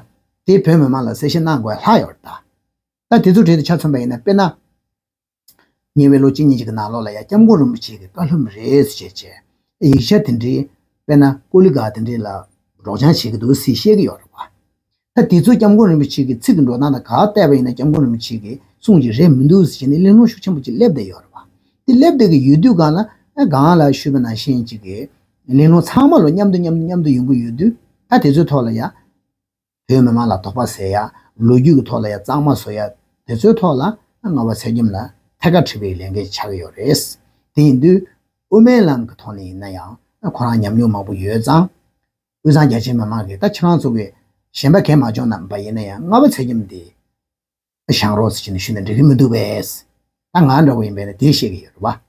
དེ་བོད་མི་མང་ལ་གསལ་བཤད་གནང་དགོས་ལྷག་ཡོད་རེད་ད། ད་དེ་ཚོ་གྲས་དེ་ཆ་མཚོན་པ་ཡིན་ན་དཔེར་ན། ཉེ་བའི་ལོ་གཅིག་གཉིས་ཅིག་གི་ནང་ལོགས་ལ་ཡང་སྐྱབས་མགོན་རིན་པོ་ཆེ་གི་བཀའ་སློབ་རེད་ཟེར་བྱས་བྱས་ཡིག་ཆ་དེ་འདྲའི་དཔེར་ན་ཀོ་ལི་གྷལ་དེ་འདྲའི་ལ་སྒྲོག་སྦྱང་བྱེད་ཀྱི་འདུག་ཟེར་བཤད་ཀྱི་ཡོད་རེད་བ། ད་དེ་ཚོ་སྐྱབས་མགོན་རིན་པོ་ཆེ་གི་ཚིག་གི་འགྲོ་སྟངས་དང་ག་བལྟས་པ་ཡིན་ན་སྐྱབས་མགོན་རིན་པོ་ཆེ་གི་གསུང་གི་རེད་མི་འདུག་ཟེར་བྱས་ནས་གླེང་སློང་ཤུགས་ཆེན་པོ་ཅིག་སླེབས་བསྡད་ཡོད་རེད་བ། དེ་སླེབས་བསྡད་ཀྱི་ཡོད་དུས་སྒང་ལ་ཨ་སྒང་ལ་ཞུས་པ་ནང་བཞིན་ཅིག་གི་གླེང་སློང་ཚང་མ་ལོ་མཉམ་དུ་མཉམ་དུ་མཉམ་དུ་ཡོང་གི་ཡོད་དུས་ད་དེ་ཚོའི་ཐོག་ལ་ཡ། བོད་མི་མང་ལ་དོགས་པ་ཟ་ཡ། ལོ་རྒྱུས་ཀྱི་ཐོག་ལ་ཡ་གཙང་མ་བཟོ་ཡ། དེ་ཚོའི་ཐོག་ལ་རྔ་བ་ཚེ་རྒྱམ་ལ་ཐད་ཀར་དྲི་བའི་ལས་འགན་ཆགས་ཀྱི་ཡོད་རེད། དེ་ཡིན་དུས་དབུ་མའི་ལམ་གྱི་ཐོག་ནས་ཡིན་ན་ཡང་ཁོ་རང་ཉམས་མྱོང་མང་པོ་ཡོད་ཙང་། དབུས་གཙང་རྒྱ་ཆེའི་མི་མང་གིས་ད་ཁྱེད་རང་ཚོ་གིས་གཞན་པ་གས་མ་བྱུང་ན་པ་ཡིན་ན་ཡང་རྔ་བ་ཚེ་རྒྱམ་འདི་བཞེངས་རོགས་ཟེར་ནས་ཞུས་ན་འགྲིག་གི་མི་འདུག་པས། ད་ང་འདྲ་བོ་ཡིན་པས་ན་དེ་བཤད་ཀྱི་ཡོད་རེད་བ།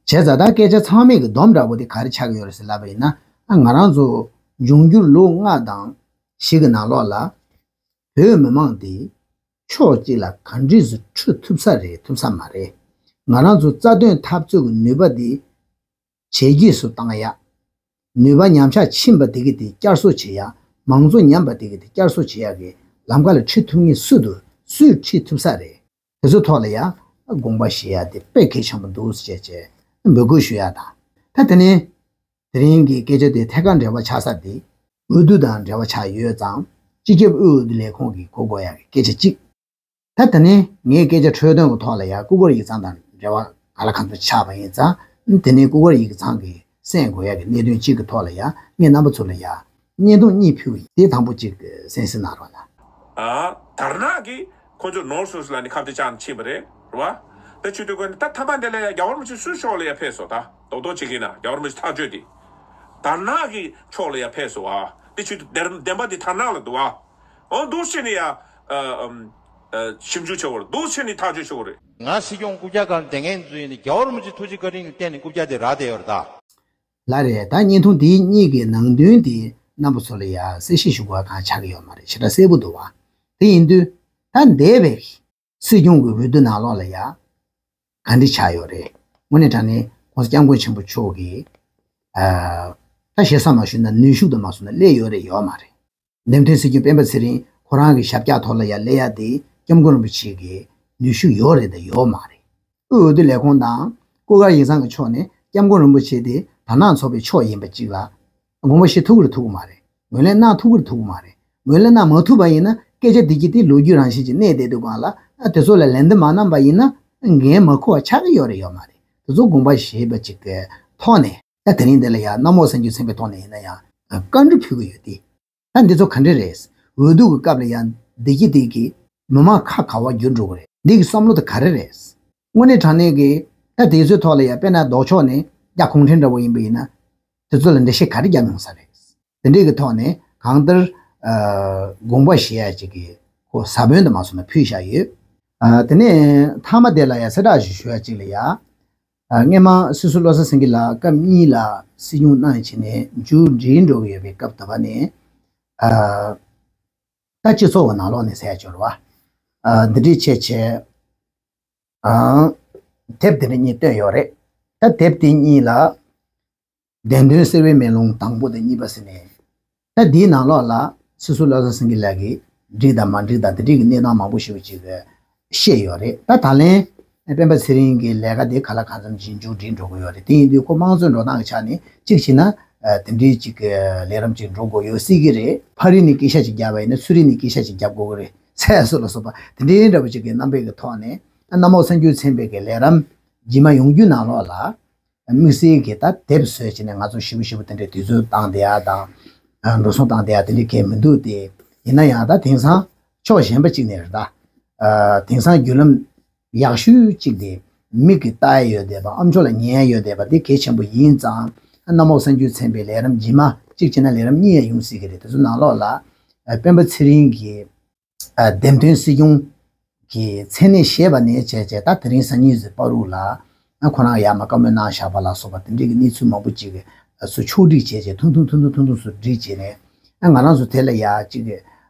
བྱས་ཙང་ད་སྐད་ཆ་ཚང་མས་ཀྱི་སྡོམ་འདྲ་པོ་དེ་ག་རེ་ཆགས་ཀྱི་ཡོད་རེད་ཟེར་ལབ་པ་ཡིན་ན་ཨ་ང་རང་ཚོ་འབྱུང་འགྱུར་ལོ་ལྔ་དང་བཞི་གི་ནང་ལོགས་ལ་བོད་མི་མང་དེ་ཕྱོགས་གཅིག་ལ་ག་འདྲས་སུ་ཁྲིད་ཐུབ་ས་རེད་ཐུབ་ས་མ་རེད། ང་རང་ཚོ་རྩ་དོན་འཐབ་རྩོད་ཀྱི་ནུས་པ་དེ་ཇེ་རྒྱས་སུ་བཏང་ཡ། ནུས་པ་ཉམས་ཆག་ཕྱིན་པ་དེ་གི་དེ་བསྐྱར་གསོ་བྱེད་ཡ། མང་གཙོ་ཉམས་པ་དེ་གི་དེ་བསྐྱར་གསོ་བྱེད་ཡ་གི་ལམ་ཁ་ལ་ཁྲིད་ཐུབ་མཁན་སུ་འདུག་སུས་ཁྲིད་ཐུབ་ས་རེད། དེ་ཚོའི་ཐོག་ལ་ཡང་དགོངས་པ་བཞེས་ཡ་དེ་དཔེ་གལ་ཆེན་པོ་འདུག་ཟེར་བྱས་བྱས་འབོད་སྐུལ་ཞུ་ཡ་དང་། ད་དེ་ནས་དེ་རིང་གི་སྐད་ཆ་དེ་ཐད་ཀར་འབྲེལ་བ་ཆགས་ས་དེ་འོས་བསྡུ་དང་འབྲེལ་བ་ཆགས་ཡོད་ཙང་སྤྱི་ཁྱབ་དབུས་འོས་བསྡུ་ལས་ཁུངས་ཀྱིས་གོ་དགོས་ཡ་གི་སྐད་ཆ་གཅིག་ད་དེ་ནས་ངའི་སྐད་ཆ་འཕྲོས་དོན་གྱི་ཐོག་ལ་ཡང་སྐུ་སྒེར་ཡིག་ཚང་དང་འབྲེལ་བ་ག་ལ་གང་འཚམ་ཆགས་པ་ཡིན་ཙང་དེ་ནས་སྐུ་སྒེར་ཡིག་ཚང་གི་གསན་དགོས་ཡ་གི་གནད་དོན་གཅིག་གི་ཐོག་ལ་ཡང་ངས་རྣམ་པ་ཚོ་ལ་ཡང་བརྙན་ཐུང་གཉིས་ཕུལ་གི་ཡིན། དེ་དང་པོ་གཅིག་གསན་གཟིགས་གནང་རོགས་གནང་། ཨ། དར་ནག་གིས་ཁོ་ཚོ་ནོར་སོང་ཟེར་ལབ་ནས་ཁ་གཏད་བཅག་ནས་ཕྱིན་པ་རེད། རེད་བ། ད་ཆུ་དུས་ཀོན་ད་ཐ་མ་འདི་ལ་ཡ་རྒྱལ་བ་རིན་པོ་ཆེ་སུའི་ཕྱོགས་ལ་ཡ་ཕེབས་སོང་ད་རྡོག་རྡོག་བྱེད་ཀྱི་ན་རྒྱལ་བ་རིན་པོ་ཆེ་ཐག་གཅོད་དེ། དར་ནག་གི་ཕྱོགས་ལ་ཡ་ཕེབས་སོང་བ། དེ་ཆུ་དུས་བདེན་པ་འདི་དར་ནག་ལ་འདུག་བ། འོ་འདུག་བྱས་ནས་ཡ། ཨ་ཨམ། ཨ་ཞིབ་འཇུག་བྱེད་དགོས་རེད། འདུག་བྱས་ནས་ཐག་གཅོད་བྱེད་དགོས་རེད། ང་སྲིད་སྐྱོང་རྐུབ་བཀྱག་སྒང་བསྡད་མཁན་ཚོ་ཡིན་ནའི་རྒྱལ་བ་རིན་པོ་ཆེ་ཐུགས་རྗེ་བཀའ་དྲིན་གྱི་བརྟེན་ནས་རྐུབ་བཀྱག་དེ་རག་བསྡད་ཡོད་རེད་ད། ལགས་རེད། ད་བརྙན་ཐུང་འདིའི་གཉིས་ཀྱི་ནང་དོན་དེ་རྣམ་པ་ཚོ་ལ་ཡ་གསལ་བཤད་ཞུ་དགོས་པ་གང་ཆགས་ཀྱི་ཡོད་མ་རེད། ཞེ་དྲག་གསལ་པོ་འདུག་བ། དེ་ཡིན་དུས་ད་འདས་པའི་སྲིད་སྐྱོང་གི་འོས་བསྡུ་ནང་ལོགས་ལ་ཡ་ག་འདྲ་ཆགས་ཡོད་རེད། དངོས་གནས་དྲང་གནས་༸གོང་ས་༸སྐྱབས་མགོན་ཆེན་པོ་མཆོག་གིས་ཨ་ད་ཞེ་ས་མ་ཞུས་ན་ནུས་ཤུགས་དང་མ་སོང་ན་སླེབས་ཡོད་རེད་ཡོད་མ་རེད། འདེམས་ཐོན་སྲིད་སྐྱོང་སྤེན་པ་ཚེ་རིང་ཁོ་རང་གི་ཞབས་བཀྱག་ཐོག་ལ་ཡ་སླེབས་ཡ་དེ་༸སྐྱབས་མགོན་རིན་པོ་ཆེ་གི་ནུས་ཤུགས་ཡོད་རེད་དང་ཡོད་མ་རེད། དབུས་འོས་བསྡུ་ལས་ཁུངས་དང་སྐུ་སྒེར་ཡིག་ཚང་གི་ཕྱོགས་ནས་༸སྐྱབས་མགོན་རིན་པོ་ཆེ་དེ་དར་ནག་ཚོགས་པའི་ཕྱོགས་ཡིན་པ་གཅིག་ལ་དགོངས་པ་བཞེས་ཐུབ་ཀྱི་རེད་ཐུབ་ཀྱི་མ་རེད། ངོས་ལེན་གནང་ཐུབ་ཀྱི་རེད་ཐུབ་ཀྱི་མ་རེད། ངོས་ལེན་གནང་མ་ཐུབ་པ་ཡིན་ན་སྐད་ཆ་འདི་གྱིས་དེ་ལོ་རྒྱུས་རང་བཞིན་གྱིས་གནས་བསྡད་དུས་སྒང་ལ་ཨ་དེ་ཚོ་ལ་ལན་འདེབས་མ་གནང་པ་ཡིན་ན་འགན་མ་འཁུར་བ་ཆགས་ཀྱི་ཡོད་རེད་ཡོད་མ་རེད། དེ་ཚོ་དགོངས་པ་བཞེས་པ་གཅིག་གི་ཐོག་ནས་ད་དེ་རིང་འདི་ལ་ཡང་གནམ་འོག་གསར་འགྱུར་ཚན་པའི་ཐོག་ནས་ཡིན་ན་ཡང་བཀའ་འདྲི་ཕུལ་གྱི་ཡོད་དེ། ད་འདི་ཚོ་ག་འདྲ་རེད། འོས་བསྡུ་གི་སྐབས་ལ་ཡང་བདེ་སྐྱིད་དེ་གི་མི་མང་ཁ་ག་བ་བསྒྱུར་འགྲོ་གི་རེད། འདི་གི་བསམ་བློ་དེ་ག་རེ་རེད། དངོས་གནས་དྲང་གནས་ཀྱི་ད་དེ་ཚོའི་ཐོག་ལ་ཡང་དཔེར་ན་ལྡོག་ཕྱོགས་ནས་རྒྱ་གུང་ཁྲན་འདྲ་བོ་ཡིན་པ་ཡིན་ན་དེ་ཚོ་ལ་འགྲེལ་བཤད་ག་རེ་རྒྱབ་ཡོང་ས་རེད། དེ་འདྲའི་གི་ཐོག་ནས་གང་ལྟར་ཨ་དགོངས་པ་བཞེས་ཡ་ཅིག་གི་ཁོ་ས་བོན་དུ་མ་སོང་ན་ཕུལ་བཞག་ཡོད། ཨ་དེ་ནས་མཐའ་མ་དེ་ལ་ཡང་གསལ་བསྒྲགས་ཞིག་ཞུ་ཡ་ཅིག་ལ་ཡ། ཨ་སྔས་མ་སྲིད་ཟུར་བློ་བཟང་སེང་གེ་ལགས་སྐབས་གཉིས་ལ་སྲིད་སྐྱོང་གནང་བྱས་ནས་མཇུག་སྒྲིལ་འགྲོ་གི་ཡོད་པའི་སྐབས་དེ་བ་ནས་ཨ་ད་སྤྱི་ཚོགས་ཀྱི་ནང་ལོགས་ནས་ཟེར་ཡ་འབྱོར་བ་ཨ་འདི་འདྲའི་བྱས་བྱས་ཨ་དེབ་འདི་འདྲ་གཉིས་བཏོན་ཡོད་རེད། ད་དེབ་དེ་གཉིས་ལ་བདེན་དོན་གསལ་བའི་མེ་ལོང་དང་པོ་དང་གཉིས་པ་ཟེར་ནས་ད་འདིའི་ནང་ལོགས་ལ་སྲིད་ཟུར་བློ་བཟང་སེང་གེ་ལགས་ཀྱིས་འགྲིག་དང་མ་འགྲིག་དང་དེ་འདྲའི་གི་གནས་སྟངས་མང་པོ་ཞིག་ཅིག་བཤད་ཡོད་རེད། ད་ད་ལན་ སྤེན་པ་ཚེ་རིང་གི་ལས་ཀ་དེ་ག་ལ་གང་འཚམ་ཅིག་མཇུག་སྒྲིལ་འགྲོ་གི་ཡོད་རེད། དེ་ཡིན་དུས་ཁོ་དམངས་གཙོའི་འགྲོ་སྟངས་ཀྱི་ཆ་ནས་གཅིག་བྱས་ན་དེ་འདྲའི་ཅིག་ལས་རིམ་ཅིག་འགྲོ་དགོས་ཡོད་སྲིད་ཀྱི་རེད། ཕ་རི་ནས་སྐད་ཆ་ཅིག་བརྒྱབ་པ་ཡིན་ན་ཚུ་རི་ནས་སྐད་ཆ་ཅིག་བརྒྱབ་དགོས་ཀྱི་རེད། ཟེར་སོགས་ལ་སོགས་པ་དེ་འདྲའི་འདྲ་པོ་ཅིག་གི་རྣམ་པའི་གི་ཐོག་ནས་གནམ་འོག་གསར་འགྱུར་ཚན་པའི་གི་ལས་རིམ་རྗེས་མ་ཡོང་རྒྱུའི་ནང་ལོགས་ལ། དམིགས་བསལ་གྱི་ད་དེབ་བཟོས་བྱས་ནས་ང་ཚོ་ཞིབ་པོ་ཞིབ་པོ་དེ་འདྲའི་དུས་ཚོད་བཏང་བསྡད་ཡ་དང་། འགྲོ་སོང་བཏང་བསྡད་ཡ་དེ་འདྲའི་གལ་མི་འདུག་སྟེ། ཡིན་ན་ཡང་ད་དེང་སང་ཕྱོགས་གཞན་པ་གཅིག་ནས་རེད་ད། དེང་སང་བརྒྱུད་ལམ་ཡག་ཤོས་གཅིག་དེ་མིག་གིས་ལྟ་ཡ་ཡོད་བསྡད་པ། ཨམ་ཅོག་ལ་ཉན་ཡ་ཡོད་བསྡད་པ་དེ་གལ་ཆེན་པོ་ཡིན་ཙང་། གནམ་འོག་གསར་འགྱུར་ཚན་པའི་ལས་རིམ་རྗེས་མ་གཅིག་བྱས་ན་ལས་རིམ་གཉིས་ཡང་ཡོང་སྲིད་ཀྱི་རེད། དེ་ཚོ་ནང་ལོགས་ལ་སྤེན་པ་ཚེ་རིང་གི་འདེམས་ཐོན་སྲིད་སྐྱོང་གི་མཚན་གནས་བཞེས་པ་ནས་བྱས་བྱས་ད་དེ་རིང་སང་ཉིན་ཟེར་བར་དུ་ལ། ཁོ་རང་ཡར་མར་བཀའ་མོལ་གནང་བཞག་པ་ལ་སོགས་པ་དེ་འདྲའི་གི་གནས་ཚུལ་མང་པོ་ཅིག་སུ་ཕྱོགས་སྒྲིག་བྱས་བྱས་ཐུང་ཐུང་ཐུང་ཐུང་ཐུང་ཐུང་སུ་སྒྲིག་བྱས་ནས། ང་རང་ཚོ་དེ་ལ་ཡ་ཅིག་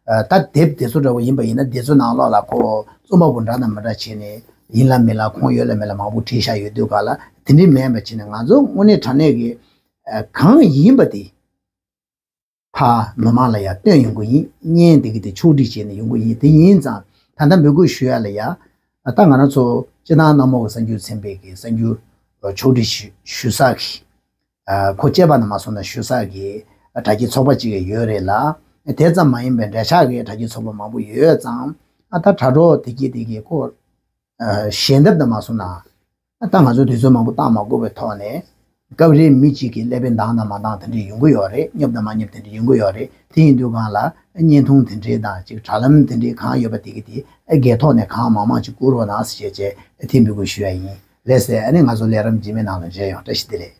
ད་དེབ་དེ་ཚོ་འདྲ་བོ་ཡིན་པ་ཡིན་ན་དེ་ཚོ་ནང་ལོགས་ལ་ཁོ་རྩོམ་པ་པོ་འདྲ་དང་མི་འདྲ་བྱས་ནས་ཡིན་ལ་མིན་ལ་ཁོང་ཡོད་ལ་མེད་ལ་མང་པོ་བྲིས་བཞག་ཡོད་དུས་ག་ལ་དེ་འདྲའི་མེད་པ་བྱས་ནས་ང་ཚོ་དངོས་གནས་དྲང་གནས་ཀྱི་གང་ཡིན་པ་དེ། ཕ་མི་མང་ལ་ཡང་སྟོན་ཡོང་གི་ཡིན། བརྙན་དེ་གི་དེ་ཕྱོགས་སྒྲིག་བྱས་ནས་ཡོང་གི་ཡིན། དེ་ཡིན་ཙང་ད་ལྟ་འབོད་སྐུལ་ཞུ་ཡ་ལ་ཡ། ད་ང་རང་ཚོ་སྤྱི་བཏང་གནམ་འོག་གསར་འགྱུར་ཚན་པའི་གི་གསར་འགྱུར་ཕྱོགས་སྒྲིག་ཞུ་ཞུ་ས་གི། ཁོ་བཅས་པ་ནས་མ་སོང་ན་ཞུ་ས་གི་དྲ་རྒྱའི་ཚོགས་པ་ཅིག་ཡོད་རེད་ལ། དེ་ཙམ་མ་ཡིན་པའི་འབྲེལ་ཆགས་ཀྱི་དྲ་རྒྱའི་ཚོགས་པ་མང་པོ་ཡོད་ཙང་། ད་དྲ་གྲོགས་དེ་གི་དེ་གི་ཁོ། ཞལ་འདེབས་དང་མ་སོང་ན། ད་ང་ཚོ་དུས་ཚོད་མང་པོ་བཏང་མ་དགོས་པའི་ཐོག་ནས། སྐབས་རེ་མི་གཅིག་གིས་ཀླད་པའི་འདང་དང་མ་འདང་དེ་འདྲ་ཡོང་གི་ཡོད་རེད། སྙོབ་དང་མ་སྙོབ་དེ་འདྲ་ཡོང་གི་ཡོད་རེད། དེ་ཡིན་དུས་སྒང་ལ་བརྙན་ཐུང་དེ་འདྲའི་དང་ཅིག་དྲ་ལམ་དེ་འདྲའི་གང་ཡོད་པ་དེ་གི་དེ་སྒེར་ཐོག་ནས་གང་མང་མང་ཅིག་བསྐུར་རོགས་གནང་ཟེར་བྱས་བྱས་དེ་འབོད་སྐུལ་ཞུ་ཡ་ཡིན། ལགས་སེ། ཨ་ནི་ང་ཚོ་ལས་རིམ་རྗེས་མའི་ནང་ལ་མཇལ་ཡོང་། བཀྲ་ཤིས་བདེ་ལེགས།